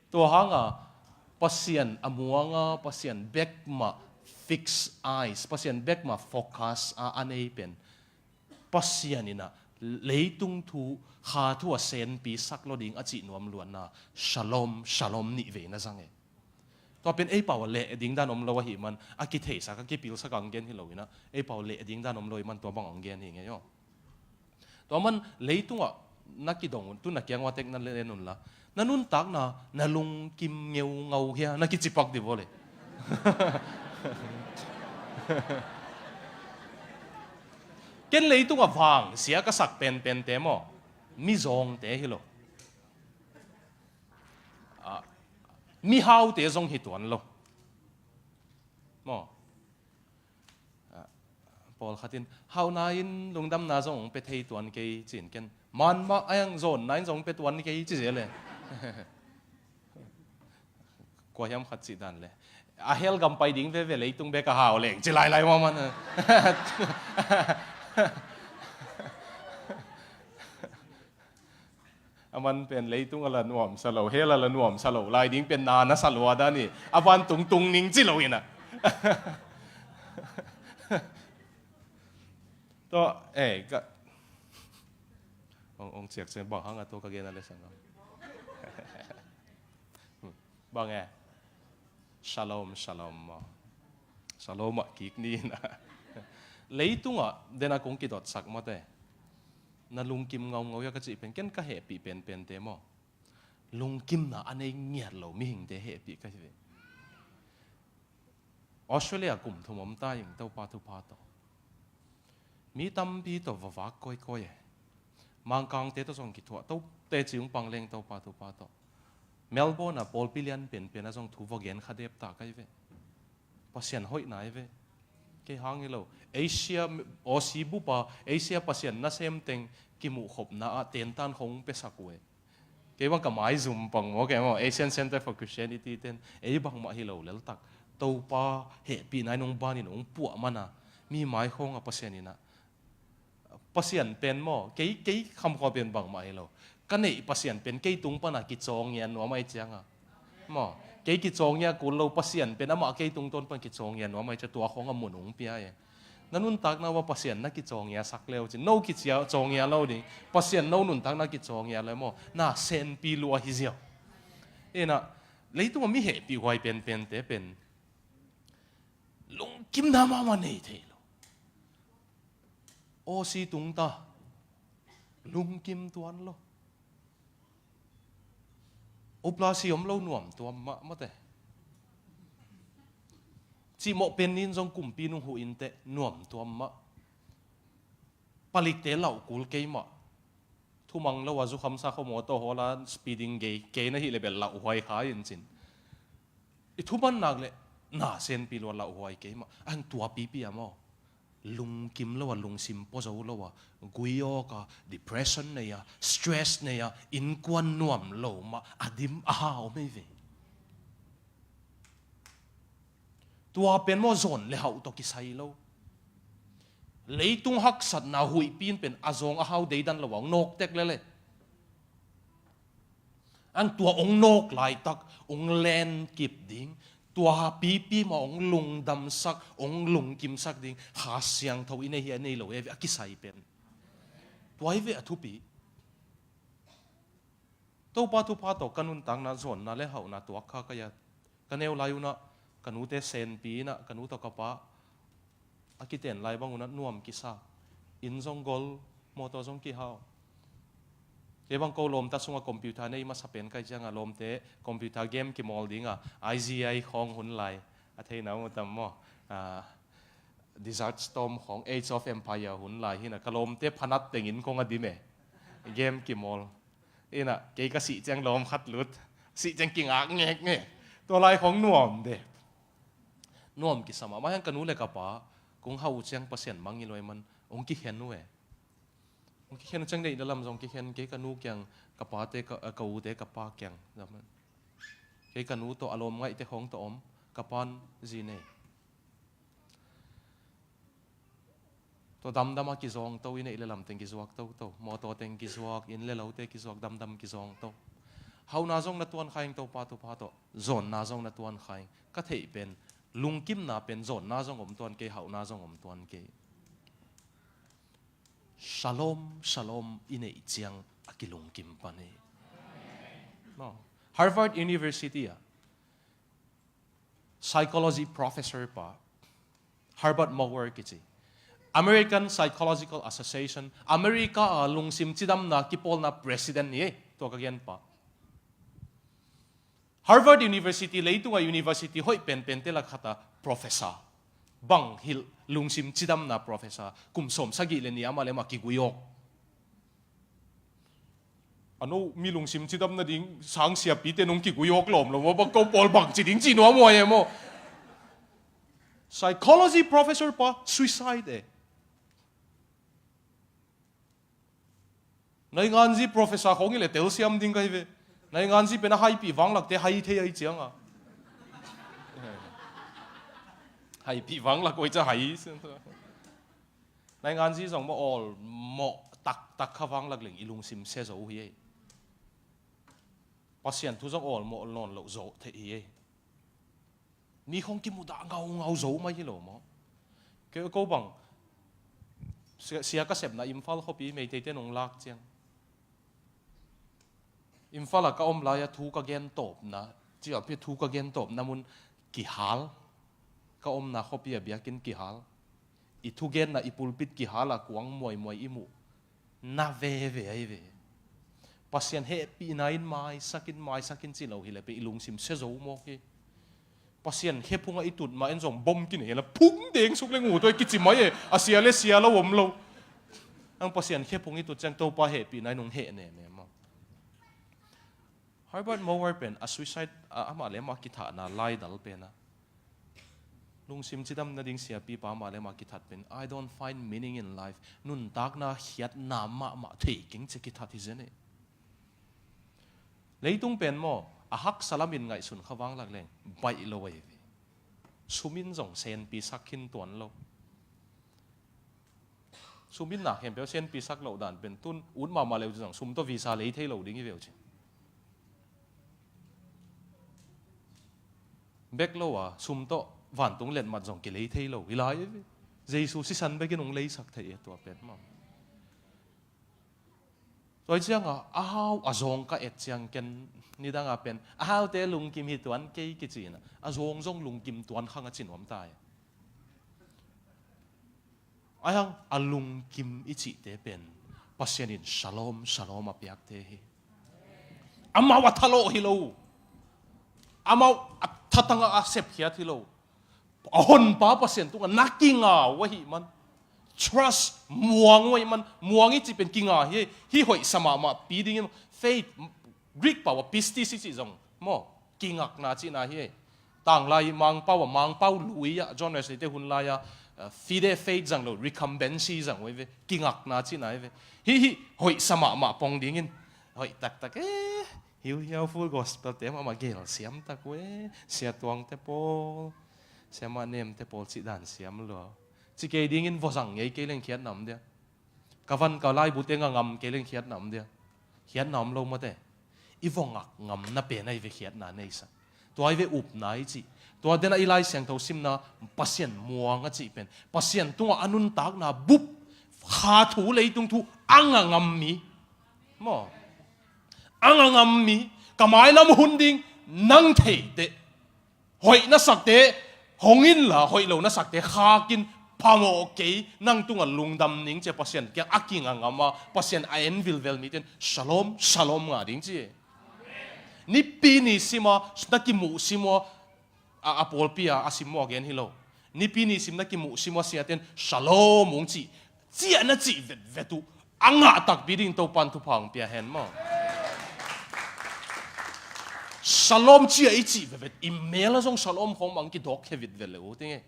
Tua hang a Pasian a muang a, Pasian bek mah fix eyes, Pasian bek mah focus a a nei pen, Pasian in ah leitung thu, kha thu a senpi sak lo ding a cih nuam luatna, shalom, shalom nih vei na zang e. Tua pen ei pau a leh ding dan om lo ahih man, a kitheisak, a kipilsak a hong gen hi lo in ah, ei pau a leh ding dan om lo ahih man tua bang a hong gen hi ngei aw. Tua man leitung ah na kidong un, tu na kiang ua tek na len un la, na nuntakna na lungkim ngeungau hia, na kici pak dih vua leh. Ken leitung ah vangsia ka sak penpente maw, mizawngte hi lo. Ah, mihaute zong hi tuan lo. Maw? Ah, pawlkhat in, hauhna in lungdamna zong hong pia thei tuan kei ci-in ken Man mah a, ang zawn nai zong pe tuan kei ci zel e. Kua hiam khat cih dan le, a hell gam pai ding veve, leitung bek a hau leng ci lailai mah man. A man pen leitung a la nuamsa lo, hell a la nuamsa lo lai ding pen na na sa lua dan hi. A vantung tung ning ci lo in a. Tua, eh, ka, ong, ong ciak ciak bang hang a tua ka gen a le sang a. Bang e. Shalom, shalom maw. Shalom ah kik ni na. Leitungah den a kong kidotsak mate. Na lungkim ngaungau ia ka cih pen, ken ka hehpih penpente maw, lungkimna a nei ngiat lo mihingte hehpih ka hi ve. Australia kum thum om ta ing, Topa thupha tawh. Mi tampi tawh va vak kawikawi e. Mangkangte tawh zong kithuah, to teci ung pang leng Topa thupha tawh. Melbourne a pawlpi lian penpen a zong thu va gen kha dep ta ka hi ve. Pasian hoihna hi ve. Kei hang hi lo. Asia, Aussie bup a, Asia Pasian nasem teng kimuhkhopna ah tentan khong pesak uh e. Kei bang ka maizum pang maw, kei maw, Asian Center for Christianity ten, ei bangmah hi lo leltak, Topa hehpihna in hong banin hong puah mana, mi maikhawng a Pasian in a, Pasian pen maw, kei, kei khamkhua pen bangmah hi lo. Ka neih Pasian pen kei tung pana kicawngia nuam ai cianga, maw, kei kicawngia kul lo, Pasian pen amah kei tungtawn pan kicawngia nuam ai cia, tua khawng a mun hong pia e. Na nuntakna uah Pasian na kicawngia sak leu cin, no kicia cawngia lo ding. Pasian no nuntakna kicawngia le maw, na senpi lua hi ziau. Ina, leitungah mi hehpih huai penpente pen lungkimna mahmah nei thei lo. Aw si tungta lungkim tuan lo. Upla si om lo nuam tuam mah mate. Cihmawh pen nin zong kumpi nung huh inteh nuam tuam mah. Palikte lauh kul kei mah. Thumang lo a zukham sa kho mawtaw hawla speeding gei kei na hih le bel lauh huai kha in cin. I thuman nak le na senpi lua lauh huai kei mah. Ang tua pipi a maw, lungkim lo a, lungsim pua zo lo a, gui awk a, depression nei a, stress nei a, innkuan nuam lo mah a dim a hau mei ve. Tua pen maw zawn le hauh tawh kisai lo. Leitung haksatna huihpi in pen a zawng a hau deidan lo a hong nawk tek lele. Ang tua hong nawk laitak hong lenkip ding, tua pipi mah hong lungdamsak, hong lungkimsak ding Kha Siangtho i nei hi a nei lo e ve a kisai pen. Tua hi ve a thupi. Topa thupha tawh ka nuntakna zawnna le hauhna tuak kha ka ia. Ka neu lai unah ka nute senpi inah ka nu tawh ka pa a kiten lai bang unah nuam kisa. Inn zong gol, mawtaw zong kihau. Kei bang ko lawmta sungah computer nei masa pen kai ciangah lawmte computer game kimawl dingah I G I khawng hun lai a theina uh tam maw? Ah, Desert Storm khawng, Age of Empire hun lai hinah ka lawmte phanat tengin kong a dim e. Game kimawl. Inah kei ka sih ciang lawm khat lut, sih ciang kingak ngek nge. Tua lai khawng nuam de. Nuam kisam ah maiang ka nu le ka pa kong hau ciang Pasian mangngilh uh ai man hong kikhen uh e. Hong kikhen uh ciang deih na lam zong kikhen, kei ka nu kiang ka pate ka, ka ute ka pa kiang. Kei ka nu tawh a lawm ngaihte khawng tawh om, ka pan zi nei. Tua damdam a kizawng to, i neih le lam teng kizuak toto, mawtaw teng kizuak, inn le lote kizuak, damdam kizawng to. Hauhna zong na tuan khaing, Topa thupha tawh zawnna zong na tuan khaing. Ka theih pen lungkimna pen zawnna zong om tuan kei, hauhna zong om tuan kei. Shalom, shalom i neih ciang a kilungkim pan hi. No. Harvard University ah psychology professor pa, Herbert Maurer kici, American Psychological Association, America a lungsim cidamna kipawlna president ni ei, tua ka gen pa. Harvard University, leitunga university hoih penpente lak khata professor. Bang hilh lungsim cidamna professor, kum sawm sagih le nih amah le amah kigui awk. A no mi lungsim cidam nading sang siapite nong kigui awk lawm lo maw, bang ko pawl bang ci ding ci nuam huai e maw? Psychology professor pa suicide e. Nainganzi professor khawng i le telsiam ding ka hi ve. Nainganzi pen a haipih vanglakte hai thei ahi cianga. Haipih vanglak oi ca hai. Nainganzi zong maw awlmawh taktak kha vanglak leng i lungsim sia zo hi ei. Pasian thu zong awlmawh nawn loh zawh theih hi ei. Mi khong kimudah ngaungau zo mai hi lo maw? Kei ko bang sia, sia ka sepna Imphal khuapi Meiteite nong lak ciang Imphal ah ka om lai-a thu ka gen tawpna, ciah pi thu ka gen tawpna mun kihal. Ka omna khuapi a biakinn kihal. I thugenna i pulpit kihal a kuang muaimuai i muh na veve ahi ve. Pasian hehpihna in maisakin maisakin ci lo hi le pe i lungsim sia zo mawk hi. Pasian khephungah i tut mah en zong bom kinei la phung deng suk le ngu tua kici mai e. A sia le sia lo om lo. Ang Pasian khephung i tut ciang Topa hehpihna in hong heh nemnem a. Herbert Moore pen a suicide a amah le amah kithahna laidal pen a lungsim cidam nading siapipa amah le amah kithat pen, "I don't find meaning in life." Nuntakna khiatna mahmah thei keng cia kithat hi zen e. Leitung pen maw a haksa lamin ngaihsun kha vanglak leng baih lo ahi ve. Sumin zong senpi sak khin tuan lo. Sumin na khempeuh senpi sak loh dan pen tun ut mahmah leu zong sum tawh visa lei thei lo ding hi veu ci. Bek lo a sum tawh vantung letmat zong kilei thei lo hi lai hi ve. Jesu sisan bekin hong leisak thei e tua pen maw. Tua hi cianga a hau a zawng ka et ciang ken nidanga pen a haute lungkim hi tuan kei kicina a zawng zong lungkim tuan khang a ci nuam ta hi. Aihang a lungkim i cihte pen Pasian in shalom shalom a piakte hi. Amau a thalawh hi lo. Amau a thatanga a sepkhiat hi lo. A honpa Pasian tungah na kinga uh ahih man. Trust muang uh ahih man. Muang i cih pen kinga hi. Hi hoih sa mahmah pi dingin faith, Greek pau a pistis i cih zong maw kingakna cihna hi. Tanglai Mangpau a Mangpau lui ah John Wesley te hun lai a, uh, fide faith zang lo recumbency zang uh hi ve. Kingakna cihna hi ve. Hi hi hoih sa mahmah pong dingin hoih taktak e. Hiu hiau full gospel te mahmah gel siam tak uh e. Sia Tuang te pawl, Sia Mah Nem te pawl cih dan siam lua. Ci kei dingin vawzang ngei kei leng khiatna om dia. Ka van ka laibu te nga ngam kei leng khiatna om dia. Khiatna om lo mate. I vawngak ngamna pen ahi ve khiatna neisa. Tua ahi ve upna i cih. Tua dena i Lai Siangtho simna Pasian muang a cih pen Pasian tungah a nuntakna bup kha thu leitung thu a nga ngam mi maw. A nga ngam mi ka mailam hun ding nang theiteh. Hoih na sakte hong inla hoih lo na sakte khakin phamawh kei nang tungah lungdam ning cia Pasian kiang a kinga ngam a Pasian a en vilvel miten shalom shalom nga ding ci. Nipi ni sima na kimuh simua a, a pawlpi a a simua gen hi lo. Nipi ni sim na kimuh simua siaten shalom ung cih ciah na cih vetvet uh a ngah takpi ding Topan thupha hong pia hen maw? Shalom ciah i cih vetvet i mel a zong shalom khawng mang kidawk khe vitvet le uh ting e.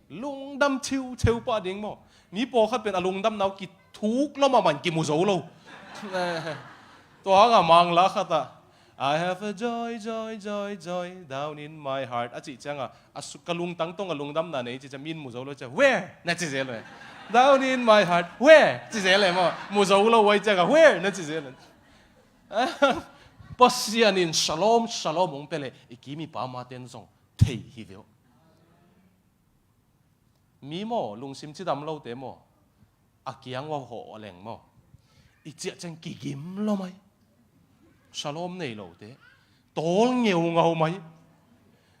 Lungdam thiutheu pah ding maw? Mi pawlkhat pen a lungdam nau kithuk lo mahmah in kimu zo lo. Tua hanga mangla khatah I have a joy, joy, joy, joy down in my heart a cih cianga a su- ka lungtang tong a lungdamna nei cih ciang min mu zo lo cia where na ci zel ve. Down in my heart where ci zel e maw? Mu zo lo ai cianga where na ci zel e. Pasian in shalom shalom hong pia le i kim i pamaten zong thei hi veu. Mi maw lungsim cidam lote maw a kiang ua hawh leng maw i ciah ciang kigim lo mai. Shalom nei lote tawl ngeungau mai.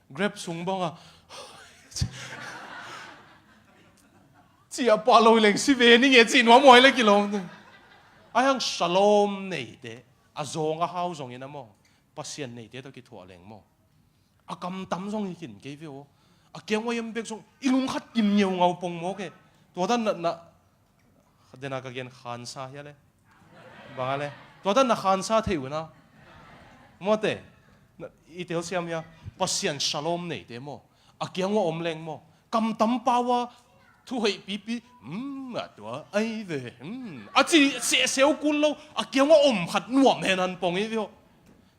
Grep sung banga ciah pah lo leng si ve ning e cih nuam huai le kilawm. Aihang shalom neite a zawng a hau zongin a maw Pasian neite tawh kithuah leng maw a kamtam zong hi khin kei ve aw. A kiang ua hiam bek zong i lungkhat kim ngeungau pong mawk e. Tua dan na, na dena ka gen khansa hia le banga le tua dan na khansa thei una mawte. I telsiam hia Pasian shalom neite maw a kiang ua om leng maw kamtam pau a Thuhoih pipi, um, a tua ai ve, um, a ci sehseu kul lo, a kiangah om khat nuam hen an pong i ve aw.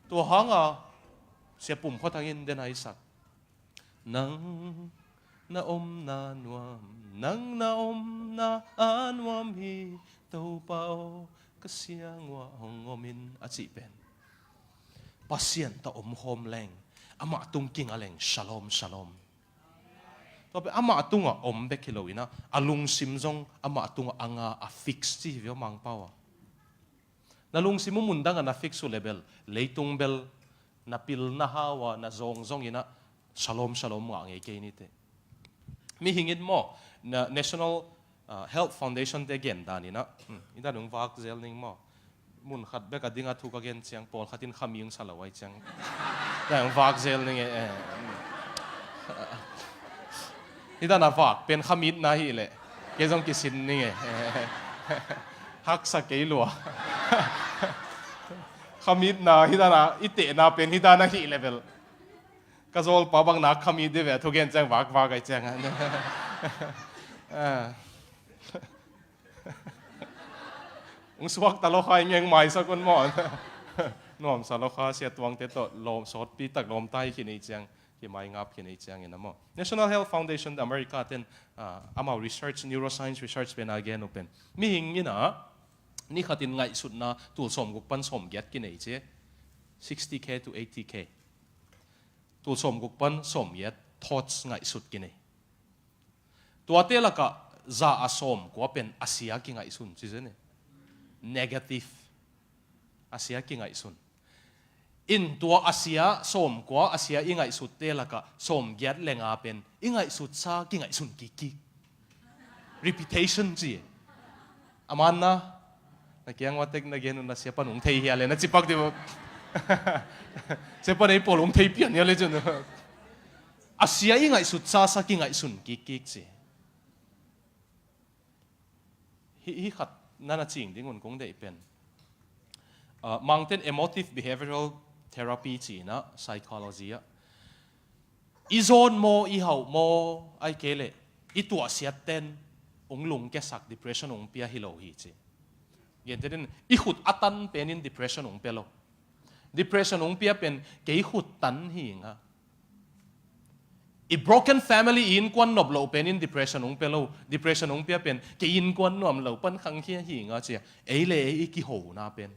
Tua hanga Sia Pum Khua Thang in den a i sak. Nang na omna nuam, nang na omna a nuam hi, Topa aw, ka siang uah hong om in, a cih pen Pasian tawh omkhawm leng, amah tung kinga leng, shalom, shalom. Tua pen amah tungah om bek hi lo in ah, a lungsim zong amah tungah a nga, a fix ci hi ve aw, Mangpau ah. Na lungsim uh mundang ah na fix uh leh bel, leitung bel na pil, na hau a, na zawng zong in ah, shalom, shalom ngah ngei kei ni teh. Mihing in maw, na National, ah, Health Foundation te gen dan in ah, hmm, i dan hong vak zel ning maw. Mun khat bek a ding a thu ka gen ciang, pawlkhat in khami hong sa lo ai ciang, dan hong vak zel ning e, eh, hmm. I dan a vak pen khamitna hi leh, kei zong kisin ning e. Haksa kei lua. Khamitna hi dan a, i tehna pen hi dan a hi leh bel, ka zawlpa bang nak khamit dih ve, thugen ciang vakvak ai ciang. Ah. Hong suak ta lo kha, i ngeng maisak un maw. Nuamsa lo kha, Sia Tuang te tawh lawm, sawtpi tak lawm ta hi khin ei ciang, kimai ngap khin ei ciang in a maw. National Health Foundation America ten, ah, amau research, neuroscience research pen a gen uh pen, mihing in ah ni khat in ngaihsutna tul sawmguk pan sawmgiat kinei ci. Sixty K to eighty K. Tul sawmguk pan sawmgiat thoughts, ngaihsut kinei. Tuate lakah za a sawmkua pen a sia kingaihsun ci zen e. Negative. A sia kingaihsun. In tua a sia sawmkua, a sia i ngaihsutte lakah sawmgiat le nga pen i ngaihsutsa kingaihsun kikkik. Repetition ci e. A manna, na kiang ua tek na gen un, na sia pan hong thei hia le na cipak dih uh. Sia pan ei pawl hong thei pian hia le cun. A sia i ngaihsut sasa kingaihsun kikkik ci. Hi, hi khat na na cing ding un kong deih pen, ah, Mangten emotive behavioral therapy ci-in ah, psychology ah, i zawn maw, i hauh maw, ai kei leh i tuahsiat ten hong lungkiasak, depression hong pia hi lo hi ci. Gentehna in, i khut a tan pen in depression hong pia lo. Depression hong pia pen kei khut tan hi nga. I broken family, i innkuan nop loh pen in depression hong pia lo. Depression hong pia pen kei innkuan nuam lo pan khangkhia hi nga ci a. Ei le ei i kihona pen,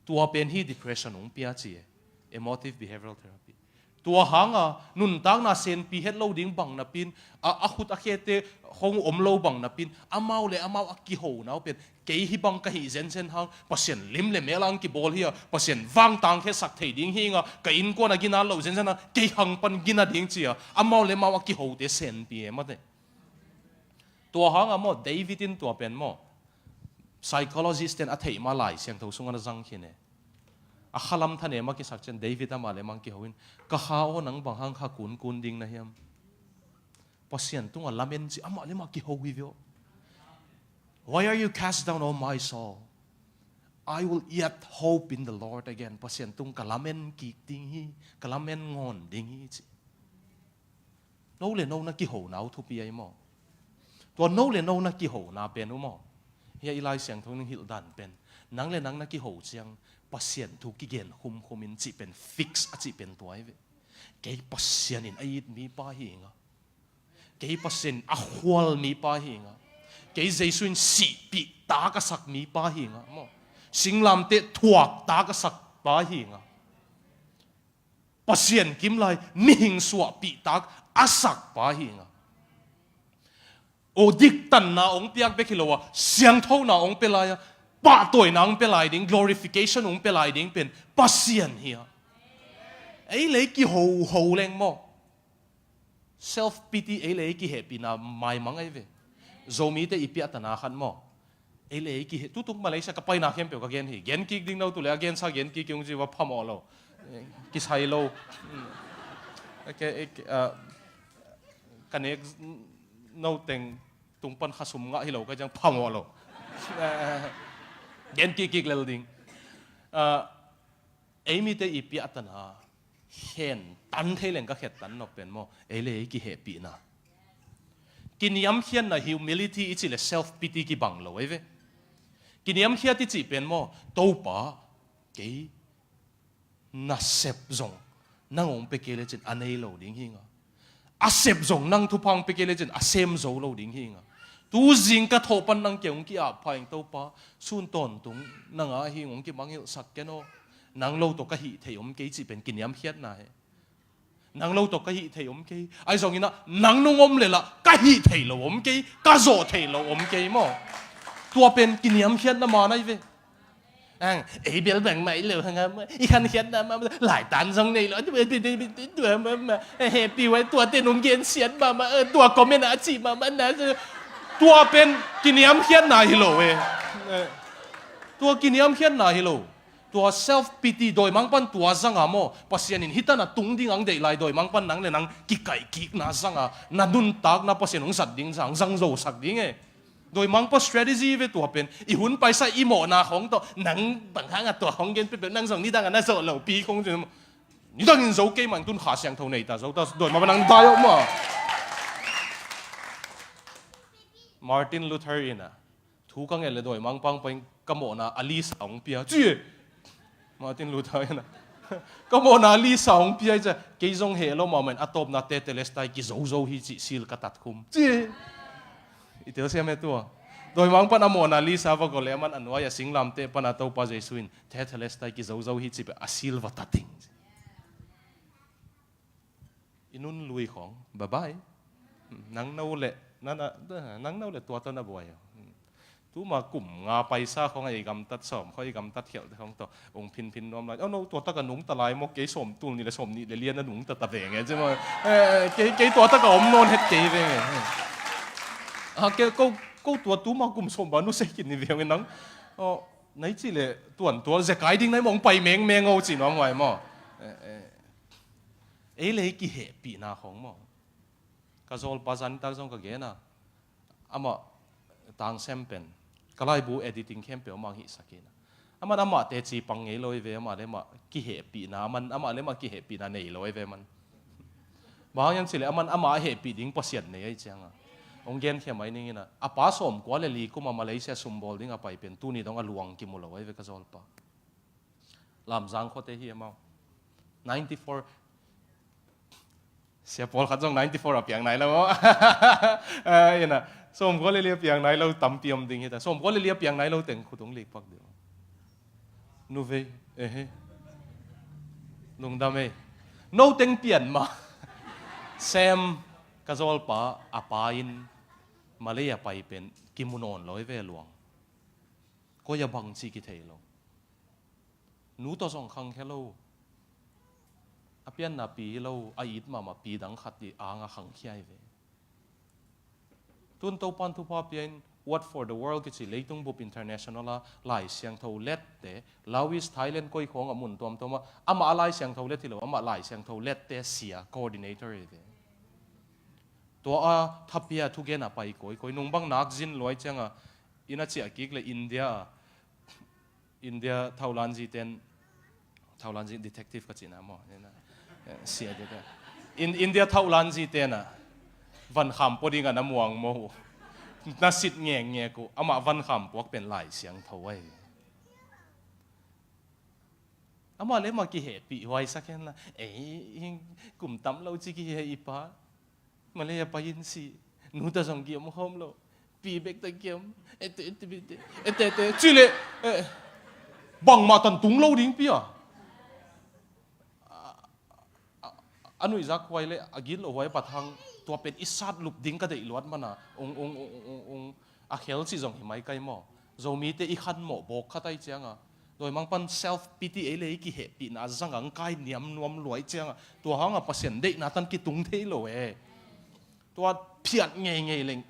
tua pen hi depression hong pia ci e. Emotive behavioral therapy. Tua hanga nuntakna senpi het lo ding bang napin, a, a khut a khete hong om lo bang napin, amau le amau a kihona uh pen, kei hih bang ka hih zenzen hang, Pasian lim le mel ang kibawl hi a, Pasian vangtang khesak thei ding hi nga, ka innkuan a gina lo zenzen hang, kei hang pan gina ding ci a, amau le amau a kihote senpi e mate. Tua hanga maw, David in tua pen maw, psychologist ten a theih ma Lai Siangtho sungah na zang khin e. A khalam thanem a kisak cian David amah le mang kiho in, ka kha aw, nang bang hang kha kunkun ding na hiam? Pasian tungah lamen ci, amah le mah kiho hi ve aw. Why are you cast down, O my soul? I will yet hope in the Lord again. Pasian tung ka lamen kik ding hi, ka lamen ngawn ding hi ci. No le no na kihona uh thupi ai maw. Tua no le no na kihona pen uh maw, hia i Lai Siangtho ning hilh dan pen, nang le nang na kiho ciang Pasian thu kigen khumkhum in cih pen fix a cih pen tua ai ve. Kei Pasian in a it mipa hi nga. Kei Pasian in a khual mipa hi nga. Kei Jesu in sihpih tak a sak mipa hi nga maw. Singlamteh thuak tak a sak pa hi nga. Pasian kimlai mihing suahpih tak a sak pa hi nga. O, diktanna hong piak bek hi lo a, siangthona hong pia lai a, pahtawina hong pia lai ding, glorification hong pia lai ding pen Pasian hi a. Ei le ei kihoho leng maw. Self pity, ei le ei kihehpihna maimang ai ve. Zomite i piahtana khat maw, ei le ei kiheh, tutung Malaysia ka paina khempeuh ka gen hi. Gen kik ding no tu le a gensa gen kik kei hong ci va phamawh lo. Kisai lo. Hmm. Okay, eh, ah, ka nek no teng tung pan khasum ngah hi lo ka ciang phamawh lo. Gen kik kik lel ding. Ah, ei mite i piahtana khen tan thei leng ka khet tan nop pen maw, ei le ei kihehpihna. Kiniamkhiatna, humility i cih le self pity kibang lo ei ve. Kiniamkhiat i cih pen maw, Topa, kei nasep zong nang hong pia kei lecin a nei lo ding hi ing a, a sep zong nang thupha hong pia kei lecin a sem zo lo ding hi ing a, tu zing ka thawh pan nang kiang hong ki-ap pha ing Topa, sun tawntung nang a hi ing, hong kimangngilhsak ken aw. Nang lo tawh ka hih theih om kei cih pen kiniamkhiatna hi. Nang lo tawh ka hih theih om kei. Ahi zongin ah nang nung om le lah ka hih theih lo om kei, ka zawh theih lo om kei maw. Tua pen kiniamkhiatna man ahi ve. Ang, ei bel bang mah i lo hang a, i khankhiatna mah, laitan zong nei lo, tua, tua, tua, tua, tua, tua, happy wai, tua te nung gensiat mahmah, eh, tua comment a cih mahmah na, tua pen kiniamkhiatna hi lo e. Eh, tua kiniamkhiatna hi lo. Tua self pity, dawimangpan tua zanga maw, Pasian in hih tan a tung ding ang deih lai dawimangpan nang le nang kikaih kikna zanga, na nuntakna Pasian hong zat ding zang, zang zosak ding e. Dawimangpa strategy ve tua pen. I hun paisa i mawhna khong tawh, nang bang hanga tua khong gen peuhpeuh, nang zong nidanga na zawh lopi khong cin. Nidangin zo kei mah, tun Kha Siangtho nei ta, zo ta, dawimangpa nang dai awk maw. Martin Luther in a, thu ka nget le dawimangpa pain ka mawhna a list a hong pia ci e. Martin Luther in a, ka mawhna list a hong pia hi cia, kei zong heh lo mahmah in a tawpna Tetelestai kizozo hi cih seal ka tat khum ci. I telsiam e tua. Dawimangpan a mawhna list a va go le aman a nuai a singlamteh pana Topa Jesu in Tetelestai kizozo hi cih peh a seal va tat ding. I nun lui khong, bye bye. Nang no le, na, na, nang no le tua tawh na buai aw. Tuma kum nga paisa khong a i gamtat sawm, khong i gamtat khialh te khong tawh ung phinphin nuam lai. Oh no, tua taka nungta lai maw, kei sawm tul nih le sawm nih le lian a nungta ta veng e ci maw. Eh, kei, kei tua taka om nawn het kei veng e. Ah, kei, ko, ko tua tuma kum sawm ba nu sei khin ni veng e nang. Oh, nai ci le tuan tua zekai ding nai maw, ong pai mengmeng o ci nuam huai maw. Eh, eh. Ei le ei kihehpihna khong maw. Ka zawlpa zantak zong ka gen a, amah Tang Sem pen ka laibu editing khempeuh amah hihsak hi na. Aman amah teci pang ngei lo i ve, amah le amah kihehpihna, aman amah le amah kihehpihna nei lo i ve man. Bang hang hiam cih le aman amah a hehpih ding Pasian nei ahi cianga. Ong genkhia mai ning in a, a pa sawmkua le li kuma Malaysia sumbawl ding a pai pen tuni dong a luang kimu lo i ve ka zawlpa. Lamzang khuate hi amau. Ninety four. Sia pawlkhat zong ninety four a piang nai lo maw. Ah, ina. Sawmkua le li a piang nai lo tampi om ding hi ta. Sawmkua le li a piang nai lo teng khut ong likpak deuh. Nu vei. Ehe. Lungdam ei. No teng pian mah. Sem, ka zawlpa a pa in Malay a pai pen kimu nawn lo i ve luang. Koi a bang ci kithei lo. Nu tawh zong khangkhia lo. A pianna pi hi lo, a it mahmah pi dang khat i anga khangkhia hi ve. Tun Topan thupha pia in Word for the World kici leitung bup international a Lai Siangtho lette, Laos, Thailand koi khawng a mun tuamtuam a, amah a Lai Siangtho let hi lo, amah Lai Siangtho lette sia coordinator hi ve. Tua a thapia thugen a pai kawikawi, nung bang nak zin luai cianga, inn a ciah kik le India a, India thaulanzi ten, thaulanzi detective ka cihna maw, sia dede. In, India thaulanzi tena van kham pua dinga na muang maw uh. Na sit ngekngek uh, amah van kham puak pen Lai Siangtho ahi. Amah le amah kihehpih huai sak hen la. Ei, kum tam lo ci kiheh i pa. Malay a pai in si. Nu ta zong kiam khawm lo. Pi bek ta kiam. Ete, ete, ete. Ete, ete. Ci le. Eh, bangmah tan tung lo ding pia. A, a, a nuihzak huai le a gitloh huai a pat hang tua pen i sat lup ding ka deih luat mana. Ung, ung, ung, ung, ung. A khel cih zong hi mai kai maw. Zomite i khanmawh bawk khat ahi cianga. Dawimangpan self pity ei le i kihehpihna a zanga ang kai niam nuam luai cianga. Tua hanga Pasian deihna tan kitung thei lo e. Tua phiat ngeingei leng.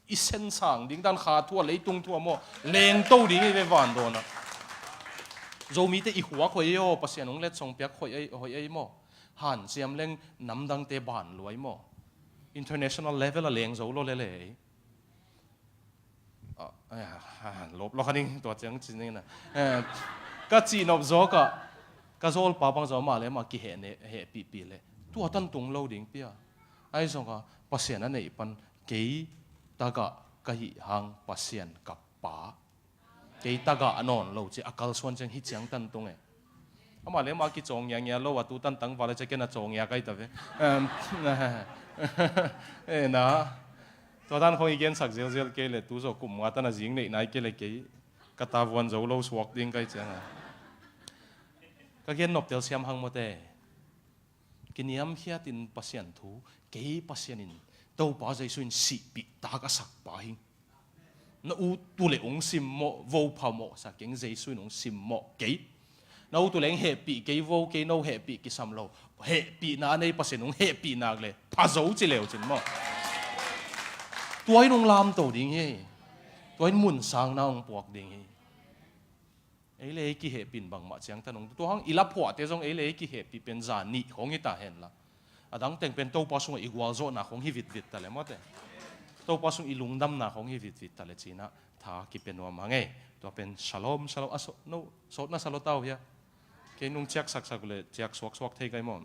I sensang ding dan kha thua leitung thua maw. Lengto ding i ve vandawnah. Zomite i khuak hoih ei aw, Pasian hong letsong piak hoih ei, hoih ei maw. Hanciam leng namdangte ban luai maw. International level a leng zo lo lele ei. Ah, ah, ah, lop lo kha ding, tua ciang ci ning na. Eh, ka cihnop zawk ah, ka zawlpa bang zawh mah le mah kiheh ne, hehpihpih le. Tua tan tung lo ding pia. Ahi zongah, Pasian a neih pan, Kei tagah ka hih hang Pasian ka Pa. Kei tagah a nawn lo ci a kalsuan ciang hih ciang tan tung e. Amah le amah kicawng ngiangia lo a tu tan tangval a ciah ken a cawng ngia kai ta ve. Em, e na. Tua dan khong i gensak zelzel kei le tu zawh kum nga tan a zing neih nai kei le kei ka tavuan zo lo suak ding kai ciang a. Ka gen nop telsiam hang mawte. Kiniamkhiatin Pasian thu, kei Pasian in, Topa Jesu in sihpih tak a sakpa hi. Na ut uh le ung simmawh, vo phamawh sa keng Jesu in ung simmawh kei. Na ut uh le ung hehpih kei vo, kei no hehpih kisam lo. Hehpihna a nei Pasian ung hehpih nak le pha zo ci leu cin maw. Tua in ung lamto ding hi. Tua in mun sangna ung puak ding hi. Ei le ei kihehpih in bangmah ciangtan ung. Tua hang i laphuahte zong ei le ei kihehpih pen za nih khong hi ta henla. A dang teng pen Topa sungah i gualzawhna khong hi vitvit ta le mawte. Topa sung i lungdamna khong hi vitvit ta le cinah tha kipia nuam hang ei. Tua pen shalom, shalom. A sawt, no, sawtna salo tau hia. Kei nung ciak saksak le ciak suaksuak thei kai maw.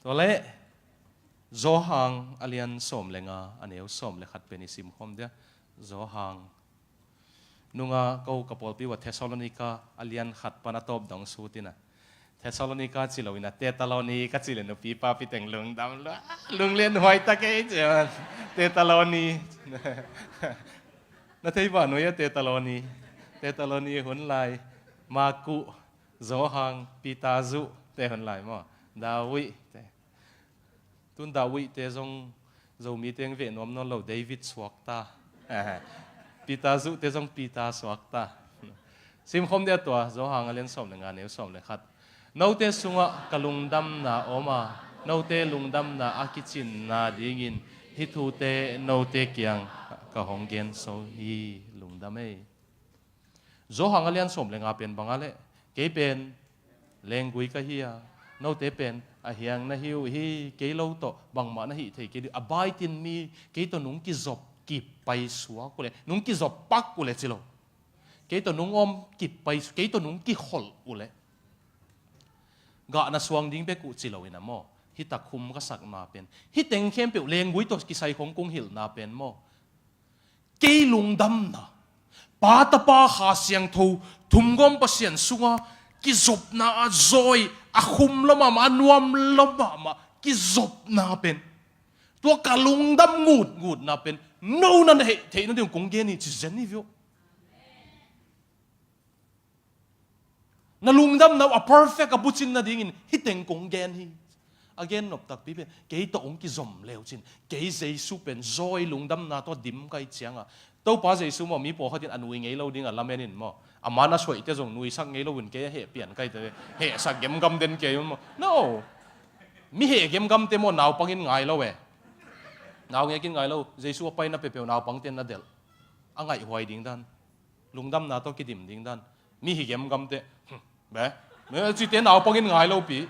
Tua le Zawhang a lian sawm le nga, a neu sawm le khat pen i simkhawm dia. Zawhang Nunga ko ka pawlpi uh a Thessalonika a lian khat pan a tawp dong sutina. Thessalonika ci lo ina Tetaloni ka ci le nupi papi teng lungdam lua. Lunglen huai ta kei ci man. Tetaloni. Na thei ba nui a Tetaloni. Tetaloni hun lai. Maku, Zohang, Pitazu te hun lai maw. Dawi te. Tun Dawi te zong Zomi teng veh nuam nawn lo David suakta. Pita zuh te zong Pita suakta. Simkhawm dia tua Zohang a lian sawm le nga neu sawm le khat. Note sungah ka lungdamna om a, note lungdamna a kicinna dingin hih thute note kiang ka hong genso hi. Lungdam ei. Zawhang a lian sawm le nga pen banga le kei pen lenggui ka hi a, note pen a hiang na hi uh hi, kei lo tawh bangmah na hih thei kei dih. A baitin mi kei tawh nung kizop kipai suak uh le nung kizop pak uh le ci lo. Kei tawh nung om kipai, kei tawh nung kiholh uh le gah na suang ding bek uh ci lo ina maw. Hih tak hum ka sakna pen, hih teng khempeuh lenggui tawh kisai khong kung hilhna pen maw. Kei lungdamna, Pa, Tapa, Kha Siangtho thumgawm Pasian sunga kizopna a zawi, a khum lo mahmah, a nuam lo mahmah kizopna pen, tua ka lungdam ngutngutna pen no na heh theih nading kong gen hi ci zen hi viau. Na lungdamna uh a perfect a bucin nadingin hih teng kong gen hi. A gen nop takpi pen kei tawh hong kizom leu cin, kei Jesu pen zawi lungdamna tawh dim kai cianga, Topa Jesu maw mi pawlkhatin a nui ngei lo ding a lamen in maw, a man a suaihte zong nuisak ngei lo in kei a heh pian kai te, hehsak gemgam den kei un maw. No. Mi heh gemgamte maw naupangin ngai lo e. Nau ngekin ngai lo, Jesu a paina peuhpeuh naupangte na delh. A ngaihhuai ding dan. Lungdamna tawh kidim ding dan. Mi hi gemgamte. Hmm, be. Me cite naupangin ngai lopi.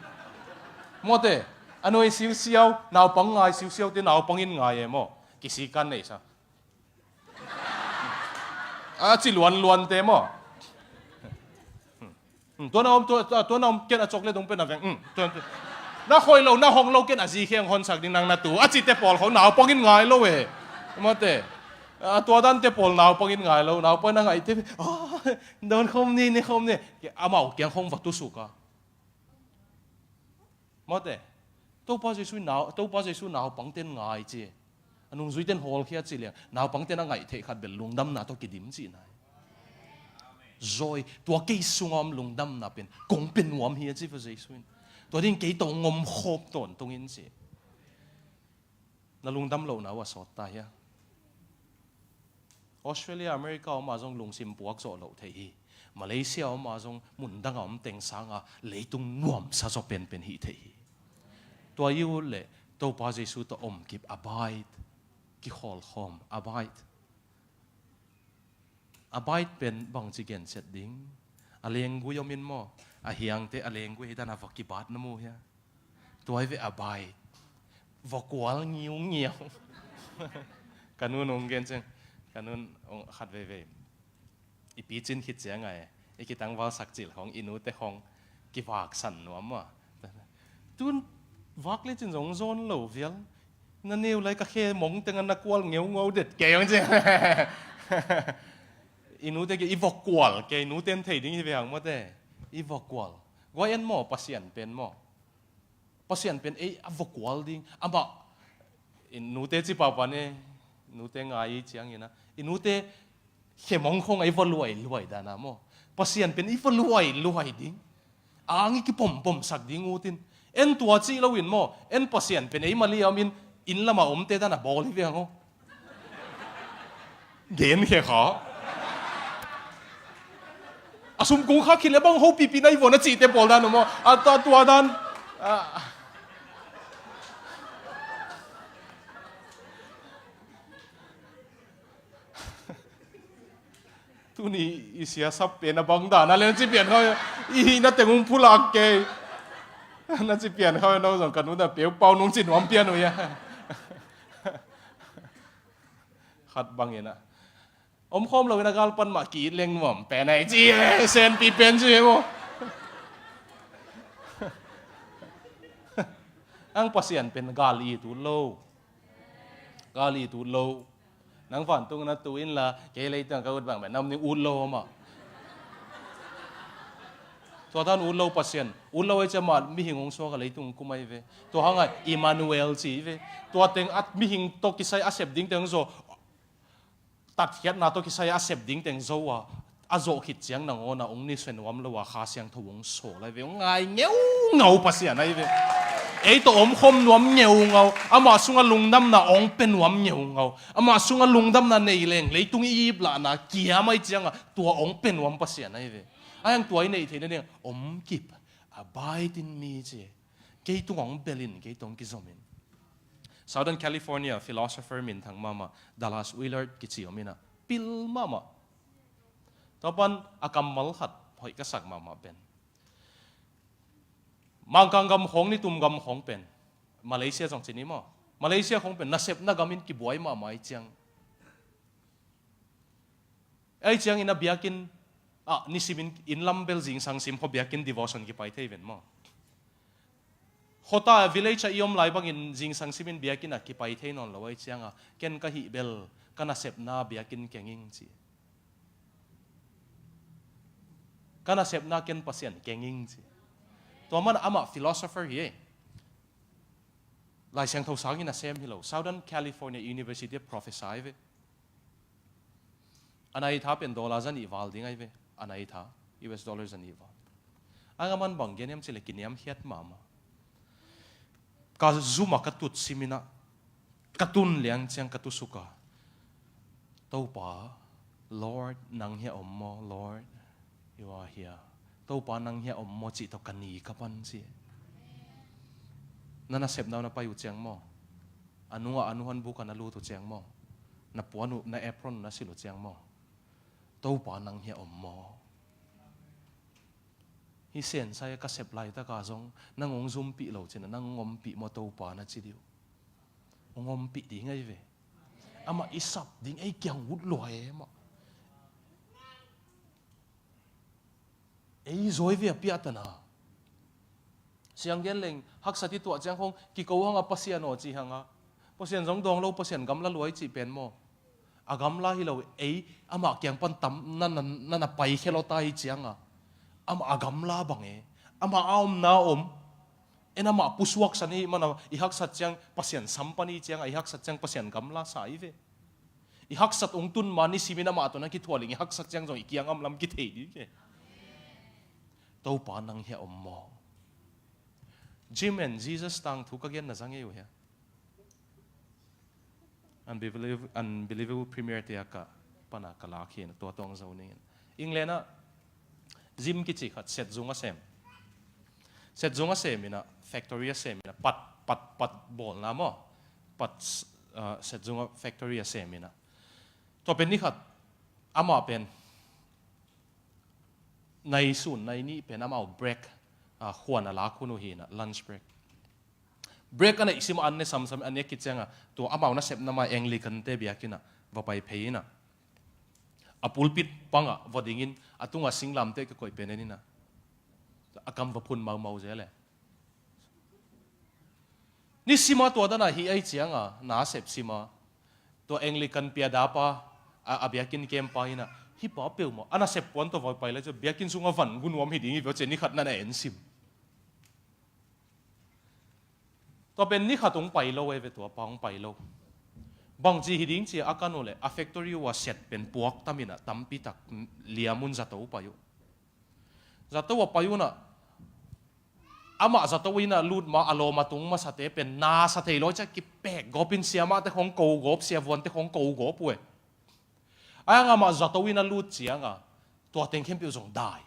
Mawte. A nuai siusiau, naupang ngai siusiaute naupangin ngai e maw. Kisikan neihsa. A ci luanluante maw. Hmm, tua na om, tua, tua, tua na om, ken a chocolate dong pen a veng. Hmm, tua, tua. Na khoi lo, na hong lo, ken a zi kheng honsak ding nang na tu. A cite pawl khong naupangin ngai lo e. Mawte. A tua dante pawl naupangin ngai lo. Naupang na ngaihte. Oh, dawn khom ni, ne khom ni. Amau kiang khong va tusuk a. Mawte. Topa Jesu nau, Topa Jesu naupangten ngai ci. A nungzuiten hawlkhia ci liang. Naupangten a ngaih theih khat bel lungdamna tawh kidim ci nai. Zawi, tua kei sunga om lungdamna pen kong pe nuam hi a ci va Jesu in. Tua ding kei tawh ngom khawp tawntungin ci. Na lungdam lohna uh a sawt ta hia? Australia, America om a zong lungsim puak zawh loh thei hi. Malaysia om a zong mundanga om teng sanga leitung nuamsa zaw penpen hih thei hi. Tua i ut leh Topa Jesu tawh omkip, abide, kikhawlkhawm, abide. Abide pen bangci gensiat ding? A lenggui om in maw? A hiangte a lenggui hi dan a va kibat na mu hia? Tua hi ve abide. Va kual ngiungiau. Ka nun ong gen ceng. Ka nun ong khat veivei. I picin khit ciang ai. I kitangval sak cil khong, i nute khong kivaksan nuam maw. Tun vak lecin zong zon lo vial. Na neu lai ka khe mong teng a na kual ngeungau det kei hong ci. I nute kei i vok kual kei, nute in thei ding hi ve hang mawte. I vok kual. Guai en maw, Pasian pen maw? Pasian pen ei a vok kual ding. Amah, i nute ci papa ne, nute ngai i ciangin a, i nute khe mong khong a i va luailuai dan a maw? Pasian pen i va luailuai ding. A ang i kipompomsak ding ut in. En tua cih loin maw? En Pasian pen ei mali a om in, inn lam a omte dan a bawl hi ve hang aw. Gen khe kha. A sum kung kha khit le bang hopipi na i vaw na cihte bawl dan om aw. A ta tua dan. A. Tuni i siasap pen a bang dan a le na ci pian kha uh. I hih na teng hong phulak kei. Na ci pian kha uh, no zong ka nu na peuh pau nung ci nuam pian uh ia. Khat bangin a, om khawm loin a gal pan mah ki-it leng nuam pen a i ci, eh, senpi pen ci hi maw? Ang Pasian pen gal it ut lo. Gal it ut lo. Nang vantung na tu inla, kei leitung ka ut bang pen na om ning ut lo amah. Tua tan ut lo Pasian. Ut lo ei ci amah mihing hong suak a leitung kum ahi ve. Tua hang a Emmanuel ci hi ve. Tua teng a mihing tawh kisai a sep ding teng zaw, tatkhiatna tawh kisai a sep ding teng zo a, a zawh khit ciang nangawn a hong nusia nuam lo a, Kha Siangtho hong sawl ahi ve. Hong ngai ngeungau Pasian ahi ve. Ei tawh omkhawm nuam ngeungau. Amah sungah lungdamna hong pia nuam ngeungau. Amah sungah lungdamna nei leng leitung i iplahna kiam ahi ciangah tua hong pia nuam Pasian ahi ve. Ahi hang tua i neih theihna ding om kip, abide in me ci. Kei tungah hong bel in, kei tawh hong kizom in. Southern California philosopher minthang mahmah Dallas Willard kici om in a, pil mahmah. Tua pan a kammal khat hoih ka sak mahmah pen, Mangkang gam khawng, nitum gam khawng pen, Malaysia zong ci ni maw, Malaysia khawng pen nasepna gam in kibuai mahmah ahi ciang, ahi ciangin a biakinn ah nisimin inn lam bel zingsang sim khaw biakinn devotion kipai thei ven maw? Khuata village ah i om lai bangin zingsang simin biakinn ah kipai thei nawn lo ahi cianga, ken ka hih bel ka nasepna biakinn keng ing ci. Ka nasepna ken Pasian keng ing ci. Tua man amah philosopher hi e. Lai Siangtho sangin a sem hi lo. Southern California University professor ahi ve. A nai tha pen dollar za nih val ding ahi ve. A nai tha U S dollar za nih val. A ngaman bang gen hiam cih leh kiniamkhiat mahmah. Ka zum ah ka tut simin ah, ka tun liang ciang ka tusuk a, Topa, Lord, nang hiah om maw, Lord, you are here. Topa, nang hiah om maw cih tawh ka ni ka pan ci. Na nasepna uh na pai uh ciang maw? A nungah a nu han buk ah na lut uh ciang maw? Na puan uh, na apron uh na silh uh ciang maw? Topa, nang hiah om maw? Hih sensai ka sep laitaka zong nang hong zumpih lo cin a, nang hong ompih maw Topa na ci dih uh. Hong ompih ding ahi ve. Amah i sap ding, ei kiang ut lua e mah. Ei zawi ve a piahtana. Siang gen leng, haksat i tuah ciang khong, kiko hanga Pasian aw ci hanga. Pasian zong dawng lo, Pasian gamla lua i cih pen maw? A gamla hi lo, ei, amah kiang pan tam, na, na, na, na pai khia lawta i cianga. Amah a gamla bang e. Amah a omna om. En amah pusuaksan i hih mana, i haksat ciang, Pasian sampan i hih cianga, i haksat ciang, Pasian gamla sa i ve. I haksat hong tun ma nisimin amah tawh na kithuah leng, i haksat ciang zong i kiang am lam kithei ding e. Topa nang hiah om maw? Jim and Jesus tangthu ka gen na za ngei uh hia? Unbelievable, unbelievable premiere te a ka pana ka lak hi na tua tawng zo ning in. England ah Jim kici khat setzung a sem. Setzung a sem in a, factory a sem in a, pat, pat, pat bawlna maw? Pat, ah, setzung a factory a sem in a. Tua pen ni khat, amah pen nai sun, nai nih pen amau break, ah, khuan a lak hun uh hi na, lunch break. Break a neih sim an ne samsam, an ne khit cianga, tua amau nasepna ma Anglican te biakinn ah va pai phei in a. A pulpit pangah va dingin, a tungah singlamteh kikoih pen en in a. A kam va phun maumau zel e. Nisima tua dana hih ai cianga nasep sima, tua Anglican piadapa a, a biakin kempa ina, hih pa peuhmah a nasep puan tua vai pai lai cu biakin sunga van gunuam hi ding hi veu cia nikhat nana ensim. Tua pen nikhat hong pai lo e ve, tua pa hong pai lo. Bangci hi ding cia a kan uh leh a factory uh a siat pen puak taminah tampitak liamun zato pai uh. Zato a pai unah amah zato ina lut ma a lawm a tung masate pen nasa thei lawi cia kipek gawpin siamahte khong ko gawp, siavuante khong ko gawp uh e. Ai ang amah zato ina lut cianga tua teng khempeuh zong dai.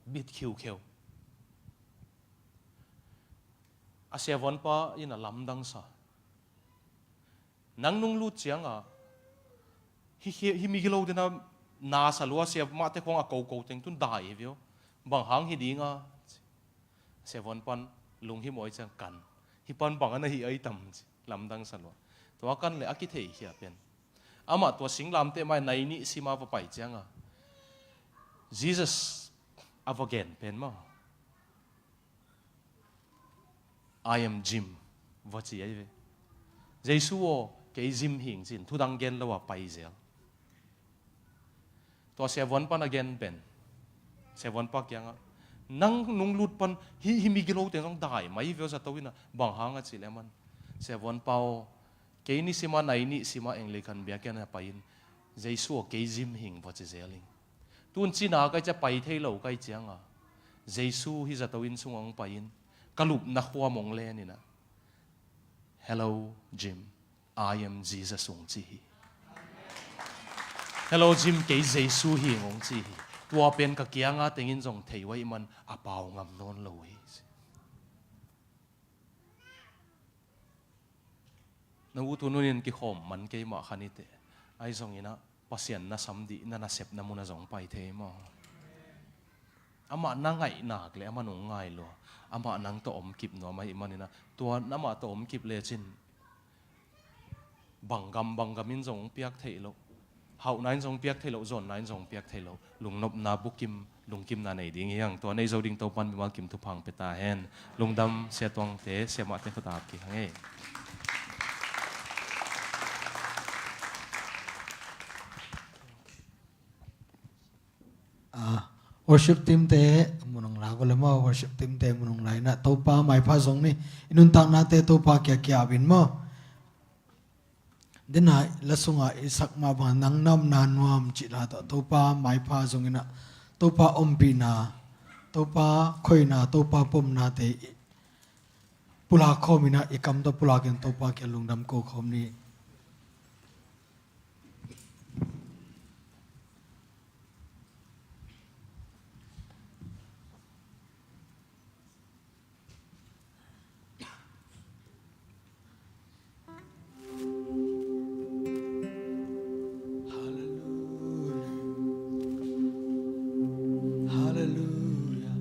Bit khiukheu. A siavuanpa ina lamdang sa. Nang nung lut cianga hih, hih, hih migilo dena nasa lua, siamahte khong a koko teng tun dai hi vio. Bang hang hi dinga? Siavuan pan lunghim awi ciang kan. Hih pan bang ana hi ai tam ci lamdang sa lua. Tua kan le a kithei khia pen amah tua singlamte mai nai nih sima va pai cianga Jesus a va gen pen maw? "I am Jim," va ci ai ve. Jesu aw, kei Jim hing cin thudang gen lo a pai zel. Tua siavuan pan a gen pen siavuan pa kiangah, "Nang nung lut pan hih, hih migilo teng zong dai mai veu zato ina, bang hang?" a cih le aman, "Siavuan pa aw, kei ni sima nai nih sima Anglican biakinn a pai in, Jesu aw, kei Jim hing va ci zel ing. Tun cina kai cia pai thei lo kai cianga Jesu hi zato inn sungah hong pai in ka lupna khuam hong len ina, 'Hello Jim, I am Jesus,' hong ci hi. 'Hello Jim, kei Jesu hing,' hong ci hi. Tua pen ka kianga tengin zong thei uh ahih man a pau ngam nawn lo hi." Na utu nunin kikhawm man keimah kha niteh. Ahi zongin ah Pasian na sam dih na nasepna munah zong pai thei maw? Amah na ngaih nak le amah nung ngai lua. Amah nang tawh om kip nuam ahih manin ah tua amah tawh om kip lecin bang gam bang gam in zong piak theih loh, hauhna in zong piak theih loh, zawnna in zong piak theih loh, lungnopna bukim, lungkimna nei ding hi hang. Tua nei zo ding Topan mimal kim thupha hong pia ta hen. Lungdam, Sia Tuangte, Siamahte khuta ap kik hang ei. Ah, worship team te mun hong la vua le maw, worship team te mun hong la inah Topa maipha zong ni. I nuntaknate Topa kia kia ap in maw. Dena la sungah i sak mah bangah nang na omna nuam cih la tawh Topa maipha zong inah Topa ompihna, Topa khoina, Topa pomnate i pulak khawm inah i kam tawh pulak in Topa kia lungdam ko khawm ni. Hallelujah. Hallelujah.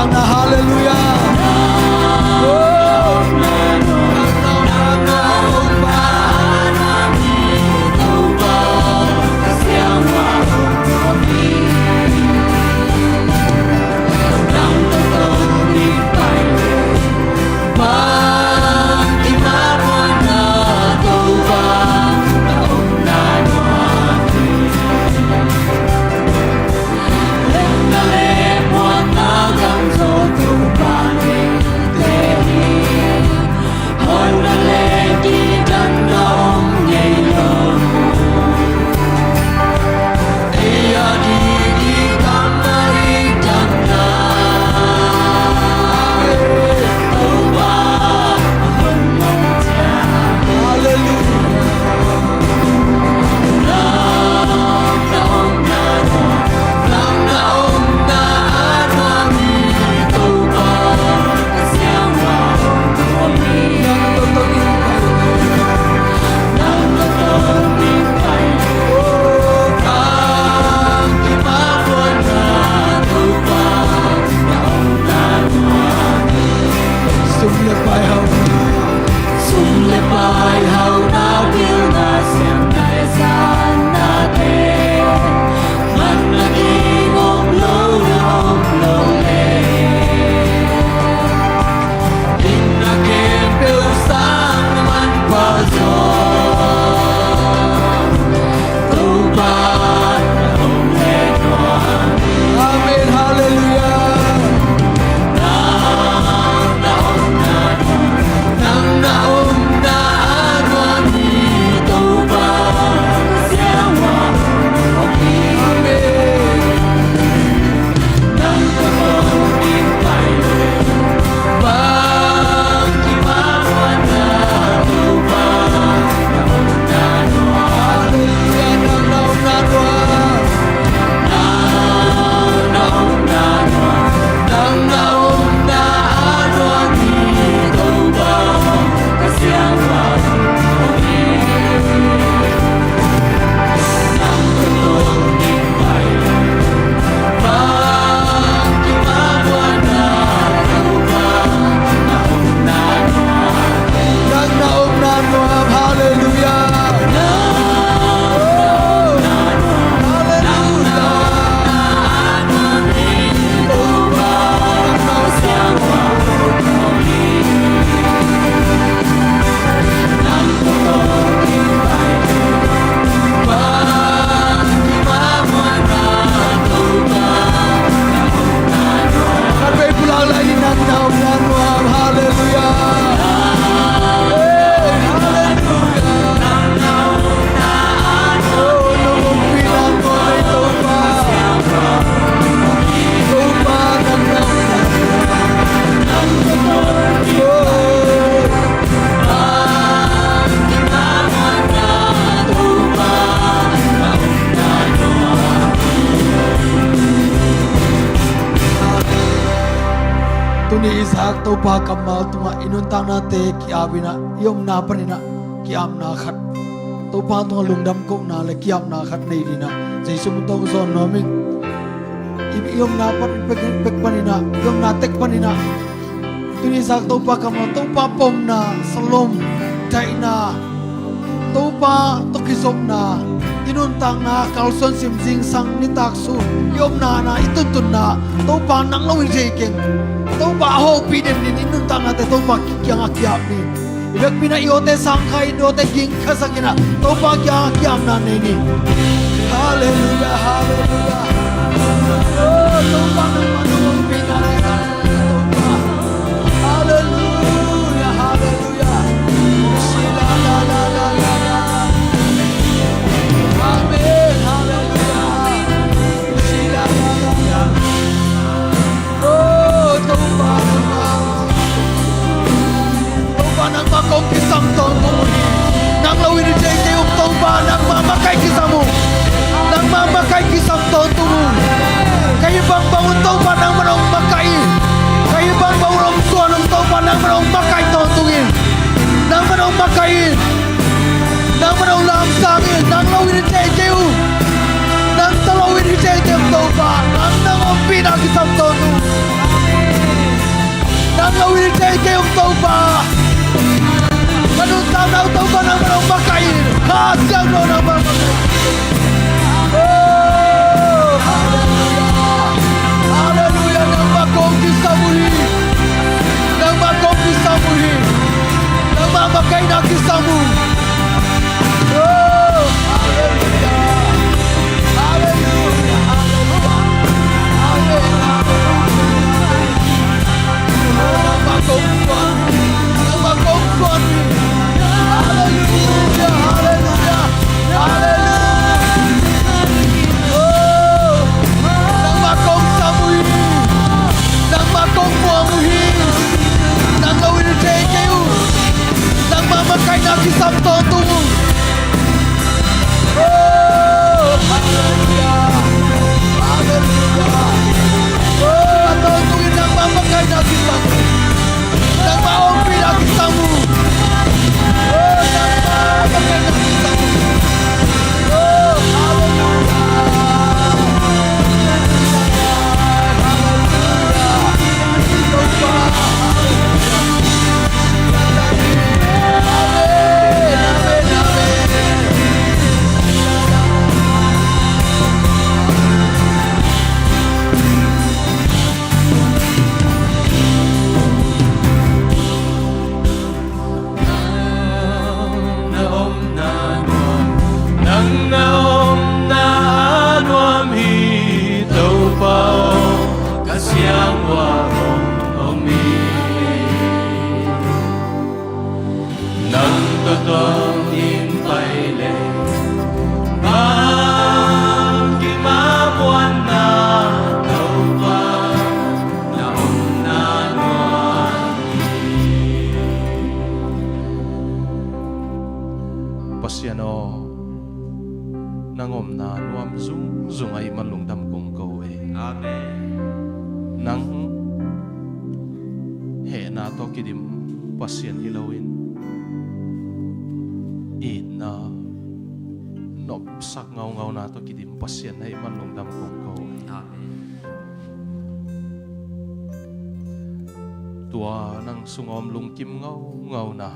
Halleluiah. Sum le pai hau. Sum le pai hau na, pilna siamna le zatnate, manna ding om lo na om lo le, hinna khempeuh sang na man pah zaw. Amen. Halleluiah. Nang na omna nuam. Halleluiah. Halleluiah. Khatvei pulak lai ni. Nang na omna nuam. Halleluiah. Hey, halleluiah. Oh, nong ompih nang ko nei Topa. Topa nang na omna nuam. Oh. Tuni i zak Topa kammal tungah i nuntaknate ki-ap inah, i omna paninah ki-apna khat, Topa tungah lungdam kohna le ki-apna khat nei dinah Jesu min tawh zawn nuam ing. I, i omna pan pek, pek paninah, i omna tek paninah tuni zak Topa kammal, Topa pomna, salom, daihna, Topa tawh kizopna, i nuntakna kalsuan sim zingsang nitak sun i omna na i tuntunna Topa nang lo in thei keng. Topa a hopih den din i nuntaknate Topa kiangah ki-ap ni. I vekpi inah i awte sangkha in, i awte ging khasak inah Topa kiangah ki-apna nei ni. Halleluiah, halleluiah. Oh, Topa nangmah nong ompihna le Halleluiah, halleluiah. Amen, halleluiah. Oh, Topa nangmah. Topa nangmah kong kisam tawntung uh hi. Nang lo in i thei kei uh Topa nangmah makaih kisam uh. Nangmah makaih kisam tawntung uh. Ka hih bangbang un Topa nangmah nong makaih in. Ka hih bangbang un hong suan un Topa nangmah nong makaih tawntung in. Nangmah nong makaih in. Nangmah nong lamsang in. Nang lo in i thei kei uh. Nang tawh lo in i thei kei uh Topa. Nang nang ompihna kisam tawntung. Nang lo in i thei kei ung Topa. Ka nuntakna uh Topa nangmah lo makaih in. Kha Siangtho nangmah makaih. Oh, halleluiah. Halleluiah. Nangmah kong kisam uh hi. Nangmah kong kisam uh hi. Nangmah makaihna kisam uh. Oh, halleluiah. Halleluiah. Halleluiah. Halleluiah. Nangmah kong muang uh hi. Nang lo in i thei kei uh. Nangmah makaihna kisam tawntung uh. Oh, halleluiah. Halleluiah. Oh, a tawntungin nangmah makaihna kisam uh. Nangmah ompihna kisam uh. Oh, nangmah makaihna kisam uh. Oh, halleluiah. Halleluiah. Halleluiah. Amen. Amen. Amen. Nang na omna nuam, nang na omna nuam hi Topa aw, ka siang ua hong om hi. Nang tawh tawng in pai leh bang kim a muanna Topa na omna nuam hi. Pasian aw, nang omna nuam zungzung ahih man lungdam kong ko hi. Amen. Nang hehna tawh kidim Pasian hi loin itna nopsak ngaungauna tawh kidim Pasian ahih man lungdam kong ko hi. Amen. Tua nang sungah om lungkim ngaungauna,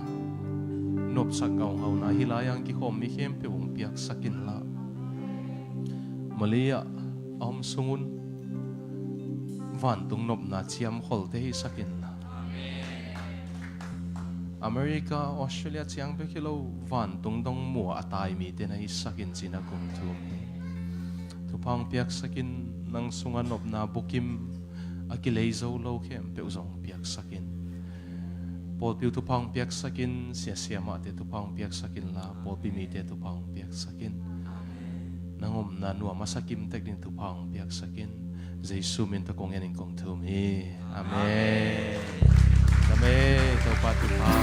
nopsak ngaungauna hih lai-ah kikhawm mi khempeuh hong piaksak inla, mali-ah a om sungun vantung nopna ciamkholte hisak inla, America, Australia ciang bek hi lo, vantung dong muh a tai mite na hisak in ci-in ah kong thum hi. Thupha hong piaksak in, nang sungah nopna bukim a kilei zo lo khempeuh zong piaksak in. Pawlpi uh thupha hong piaksak in, sia siamahte thupha hong piaksak inla, pawlpi mite thupha hong piaksak in. Nang omna nuam a sa kim tek ding thupha hong piaksak in. Jesu min tawh kong ngen in kong thum hi. Amen. Amen. Topa thupha.